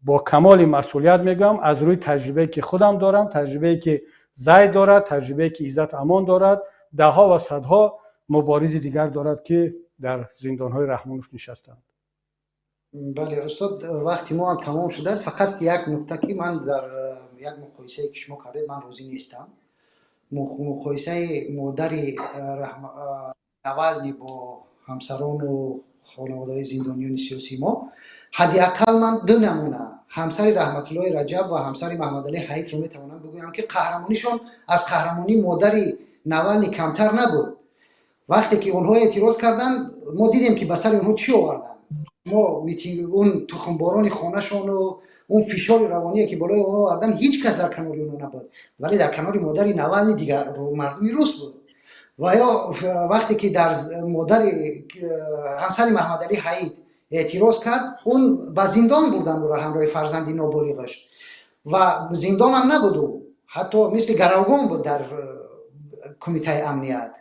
бо камоли масъулият мегӯям, аз рӯи таҷрибае, ки худам дорам, таҷрибае, ки Зайд дорад, таҷрибае, ки Иззат Амон дорад, даҳҳо ва садҳо муборизи дигар дорад, ки дар зиндонҳои Раҳмонов нишастанд. Бале, устод, вақти мо ҳам тамом шудааст. Фақат як нукта, ки ман дар Як муқоисае, ки шумо кардед, ман розӣ нестам. Муқоисаи модари Навални бо ҳамсарону хонаводаҳои зиндониёни сиёсии мо, ҳадди ақал ман ду намуна, ҳамсари Раҳматуллои Раҷаб ва ҳамсари Маҳмадалӣ Ҳаитро метавонам бигӯям, ки қаҳрамонишон аз қаҳрамонии модари Навални камтар набуд. Вақте ки онҳо эътироз карданд, мо дидем, ки ба сари онҳо чӣ оварданд. Мо он тухмборони хонашону он фишори равоние, ки болои онҳо овардан, ҳеҷ кас дар канори онҳо набуд, вале дар канори модари Навални дигар мардуми рус буд. Ва ё вақте ки дар модари ҳамсари Маҳмадалӣ Ҳаид эътироз кард, он ба зиндон бурданд ӯро ҳамроҳи фарзанди ноболиғаш, ва зиндонам набуд, ӯ ҳатто мисли гаравгон буд дар кумитаи амният,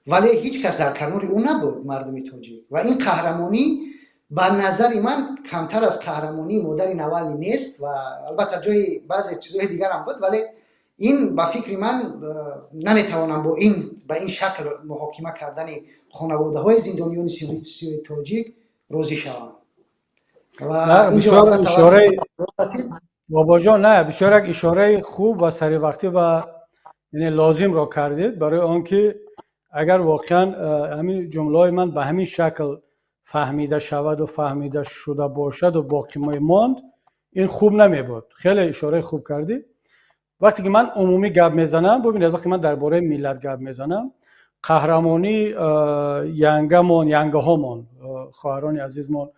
вале ҳеҷ кас дар канори ӯ набуд, мардуми тоҷик. Ва ин қаҳрамонӣ ба назари ман камтар аз қаҳрамонии модари Навални нест. Ва албатта, ҷои баъзе чизҳои дигарам буд, вале ин ба фикри ман наметавонам бо ин ба ин шакл муҳокима кардани хонаводаҳои зиндониёни сиёсии тоҷик розӣ шавам. Бисёр ишораи, бобоҷон, не, бисёр як ишораи хуб ва саривақтӣ ва лозимро кардед, барои он ки агар воқеан ҳамин ҷумлаҳои ман ба ҳамин шакл фаҳмида шаваду фаҳмида шуда бошаду боқӣ монд, ин хуб намебуд. Хеле ишораи хуб кардӣ. Вақте ки ман умумӣ гап мезанам, бубинед, вақте ман дар бораи миллат гап мезанам, қаҳрамонии янгамон, янгаҳомон, хоҳарони азизмон,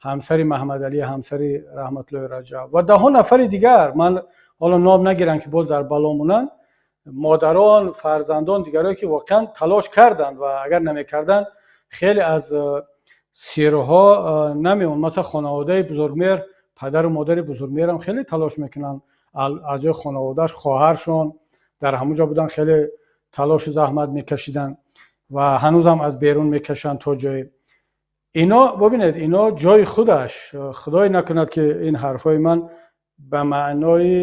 ҳамсари Маҳмадалӣ, ҳамсари Раҳматуллои Раҷаб ва даҳо нафари дигар, ман ҳоло ном нагирам, ки боз дар бало монанд, модарон, фарзандон, дигарое, ки воқеан талош карданд ва агар намекарданд, хеле аз сирҳо намемонд. Масалан, хонаводаи Бузургмеҳр, падару модари Бузургмеҳрам хеле талош мекунанд. Аъзои хонаводааш, хоҳаршон дар ҳамон ҷо буданд, хеле талошу заҳмат мекашиданд ва ҳанӯзам аз берун мекашанд то ҷое. Ино, бубинед, ино ҷои худаш. Худое накунад, ки ин ҳарфҳои ман ба маънои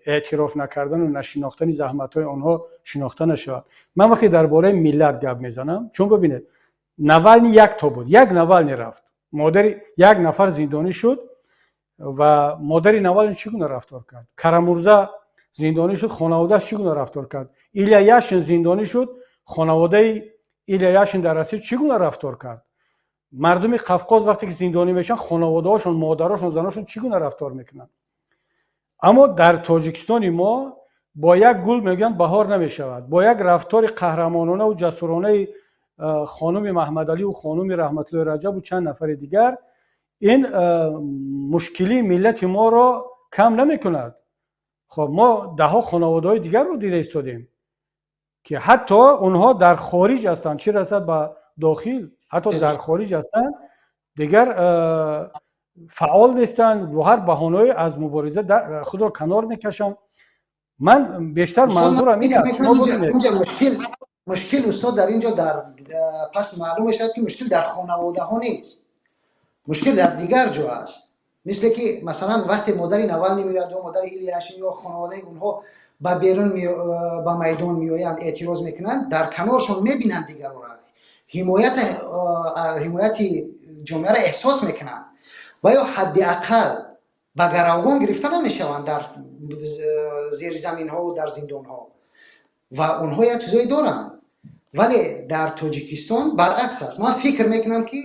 эътироф накардану нашинохтани заҳматҳои онҳо шинохта нашавад. Ман вақте дар бораи миллат гап мезанам, чун бубинед, Навални якто буд, як Навални рафт, модари як нафар зиндонӣ шуд ва модари Навални чӣ гуна рафтор кард? Карамурза зиндонӣ шуд, хонаводааш чӣ гуна рафтор кард? Илья Яшин зиндонӣ шуд, хонаводаи Илья Яшин дар Россия чӣ гуна рафтор кард? Мардуми Қавқоз вақте ки зиндонӣ мешаванд, хонаводаҳошон, модарошон, заношон чӣ гуна рафтор мекунанд? Аммо дар Тоҷикистони мо бо як гул, мегӯянд, баҳор намешавад. Бо як рафтори қаҳрамононаву ҷасуронаи хонуми Маҳмадалию хонуми Раҳматуллои Раҷабу чанд нафари дигар ин мушкилии миллати моро кам намекунад. Хоб, мо даҳо хонаводаҳои дигарро дида истодем, ки ҳатто онҳо дар хориҷ ҳастанд, чӣ расад ба дохил, ҳатто дар хориҷ ҳастанд, дигар фаъол нестанд, бо ҳар баҳонаҳое аз мубориза худро канор мекашанд. Ман бештар манзурам ин аст. Мушкил, устод, дар инҷо дар пас маълум мешавад, ки мушкил дар хонаводаҳо нест, мушкил дар дигар ҷо аст. Мисле ки, масалан, вақте модари Навални меояд ё модари Илья Яшин ё хонаводаи онҳо ба берун, ба майдон меоянд, эътироз мекунанд, дар каноршон мебинанд дигарора, ҳимояти ҷомеаро эҳсос мекунанд ва ё ҳадди ақал ба гаравгон гирифта намешаванд дар зеризаминҳову дар зиндонҳо, ва онҳо як чизое доранд. Вале дар Тоҷикистон баръакс аст. Ман фикр мекунам, ки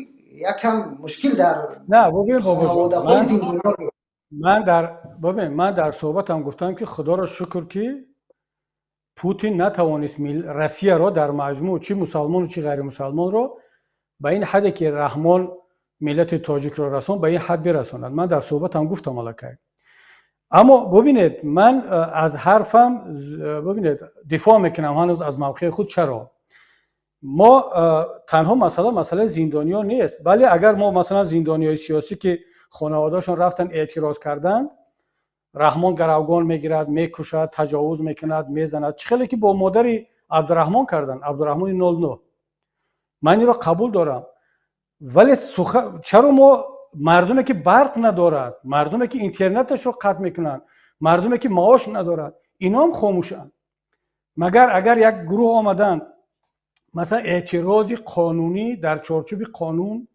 якам мушкил дар хонаводаҳои зиндониён. Ман дар, бибин, ман дар суҳбатам гуфтам, ки худоро шукр, ки Путин натавонист Россияро дар маҷмӯъ, чӣ мусалмону чӣ ғайримусалмонро, ба ин ҳадде, ки Раҳмон миллати тоҷикро расон, ба ин ҳад бирасонад. Ман дар суҳбатам гуфтам аллакай. Аммо бубинед, ман аз ҳарфам, бубинед, дифоъ мекунам ҳанӯз аз мавқеи худ. Чаро мо танҳо масъала масъалаи зиндониён нест? Бале, агар мо, масалан, зиндониҳои сиёсӣ, ки хонаводаашон рафтан эътироз карданд, Раҳмон гаравгон мегирад, мекушад, таҷовуз мекунад, мезанад, чӣ хеле ки бо модари Абдураҳмон карданд, Абдураҳмони 09, ман инро қабул дорам. Вале чаро мо мардуме, ки барқ надорад, мардуме, ки интернеташро қатъ мекунанд, мардуме, ки маош надорад, иноам хомӯшанд? Магар агар як гурӯҳ омаданд, масалан, эътирози қонунӣ, дар чорчӯби қонун,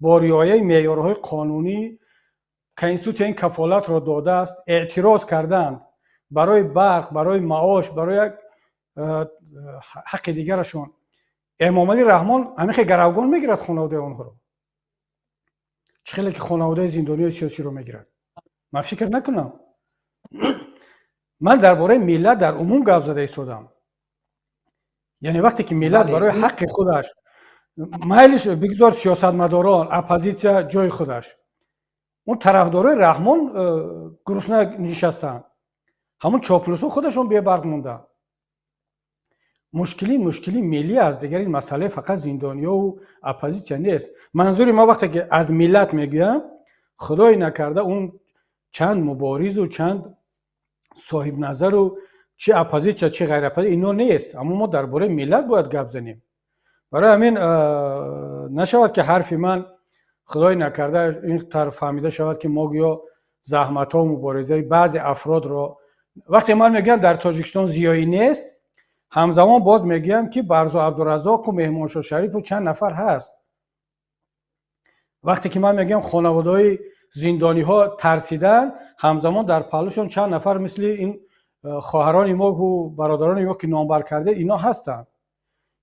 бо риояи меъёрҳои қонунӣ, конститутсия ин кафолатро додааст, эътироз карданд. Барои барқ, барои маош, барои як ҳаққи дигарашон Эмомалӣ Раҳмон ҳамин хел гаравгон мегирад хонаводаи онҳоро, чӣ хеле ки хонаводаи зиндониҳои сиёсиро мегирад? Ман фикр накунам. Ман дар бораи миллат дар умум гап зада истодам. Яъне вақте ки миллат барои ҳаққи худаш, майлиш бигзор сиёсатмадорон, оппозитсия ҷои худаш, он тарафдорои Раҳмон гурусна нишастанд, ҳамон чоплусо худашон бебарқ монданд. Мушкилӣ мушкили миллӣ аст. Дигар ин масъалаи фақат зиндониёву оппозитсия нест. Манзури ман, вақте ки аз миллат мегӯям, худое накарда, он чанд муборизу чанд соҳибназару чи оппозитсия, чи ғайр, ино нест. Аммо мо дар бораи миллат бояд гап занем. Барои ҳамин нашавад, ки ҳарфи ман, худое накарда, ин тараф фаҳмида шавад, ки мо гӯё заҳматҳо, муборизаи баъзе афродро. Вақте ман мегӯям, дар Тоҷикистон зиёӣ нест, ҳамзамон боз мегӯям, ки Барзо Абдуразоқу Меҳмоншо Шарипу чанд нафар ҳаст. Вақте ки ман мегӯям, хонаводаҳои зиндониҳо тарсидан, ҳамзамон дар паҳлӯшон чанд нафар мисли ин хоҳарони мову бародарони мо, ки номбар карда, ино ҳастанд.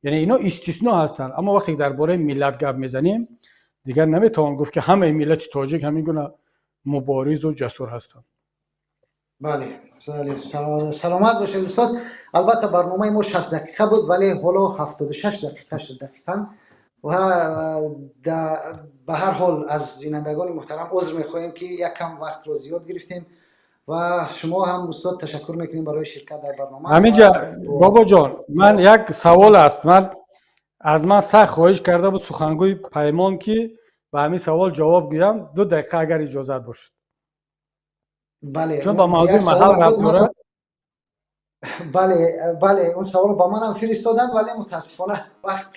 Яъне ино истисно ҳастанд. Аммо вақте ки дар бораи миллат гап мезанем, дигар наметавон гуфт, ки ҳамаи миллати тоҷик ҳамин гуна муборизу ҷасур ҳастанд. Бале, саломат бошед, устод. Албатта, барномаи мо 60 дақиқа буд, вале ҳоло 76 дақиқа шуд дақиқан. Ва ба ҳар ҳол аз бинандагони муҳтарам узр мехоҳем, ки як кам вақтро зиёд гирифтем. Ва шумо ҳам, устод, ташаккур мекунем барои ширкат дар барнома. Ҳаминҷа, бобоҷон, ман як савол аст. Ман аз ман сахт хоҳиш карда буд сухангӯи Паймон, ки ба ҳамин савол ҷавоб гӯям. 2 дақиқа, агар иҷозат бошад. Бале. Чун ба мавзӯи маҳал рабт дорад. Бале, он саволро ба манам фиристоданд, вале мутаассифона вақт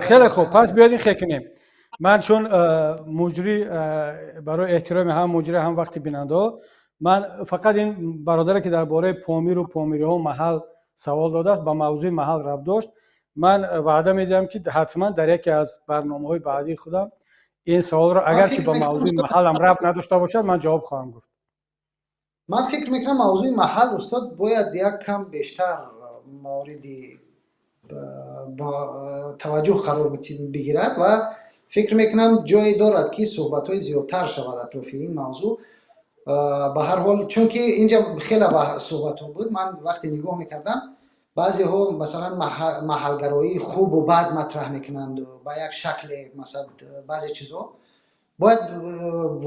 Хеле хуб, пас биёед ин хел кунем. Ман чун муҷрӣ, барои эҳтироми ҳам муҷрӣ, ҳам вақти бинандаҳо, ман фақат ин бародаре, ки дар бораи Помиру помириҳо, маҳал савол додааст, ба мавзӯи маҳал рабт дошт, ман ваъда медиҳам, ки ҳатман дар яке аз барномаҳои баъдии худам ин саволро, агарчи ба мавзӯи маҳалам рабт надошта бошад, ман ҷавоб хоҳам гуфт. Ман фикр мекунам, мавзӯи маҳал, устод, бояд як кам бештар мавриди таваҷҷӯҳ қарор бигирад ва фикр мекунам, ҷое дорад, ки суҳбатҳои зиёдтар шавад атрофи ин мавзӯъ. Ба ҳар ҳол, чунки инҷа хеле суҳбатҳо буд, ман вақте нигоҳ мекардам, баъзеҳо масалан маҳалгароии хубу бад матраҳ мекунанд ба як шакле. Масалан, баъзе чизҳо бояд,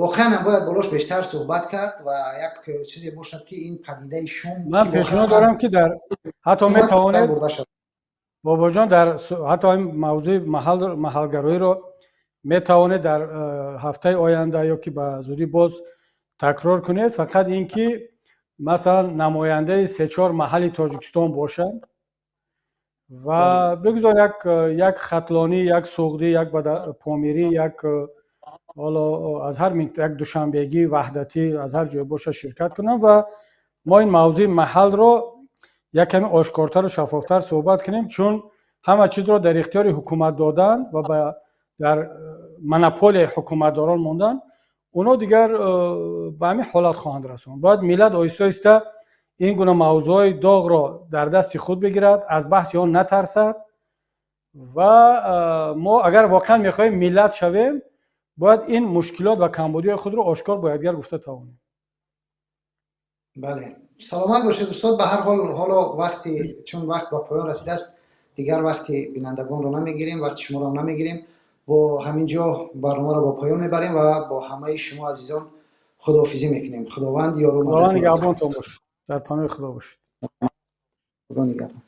воқеан ҳам бояд болош бештар суҳбат кард ва як чизе бошад, ки ин падидаи шум Ман пешниҳод дорам, ки дар ҳатто метавонед, бобоҷон, дар ҳатто ин мавзӯи маҳалгароиро метавонед дар ҳафтаи оянда ё ки ба зудӣ боз такрор кунед. Фақат ин ки масалан намояндаи се-чор маҳалли Тоҷикистон бошанд ва бигузор як хатлонӣ, як суғдӣ, як помирӣ, як ҳоло аз ҳар як душанбегӣ, ваҳдатӣ, аз ҳар ҷое бошад, ширкат кунанд ва мо ин мавзӯи маҳалро як каме ошкортару шаффофтар суҳбат кунем. Чун ҳама чизро дар ихтиёри ҳукумат додан ва ба дар монополияи ҳукуматдорон мондан, онҳо дигар ба ҳамин ҳолат хоҳанд расонд. Бояд миллат оҳиста оҳиста ин гуна мавзӯъҳои доғро дар дасти худ бигирад, аз баҳси он натарсад. Ва мо агар воқеан мехоҳем миллат шавем, бояд ин мушкилот ва камбудиҳои худро ошкор бо якдигар гуфта тавонем. Бале, саломат бошед, устод. Ба ҳар ҳол, ҳоло вақти, чун вақт ба поён расидааст, дигар вақти бинандагонро намегирем, вақти шуморо намегирем. Бо ҳамин ҷо барномаро ба поён мебарем ва бо ҳамаи шумо азизон худоҳофизӣ мекунем. Худованд ёру Худованд нигаҳбонтон бошад, дар паноҳи Худо бошед. Худо нигаҳбон.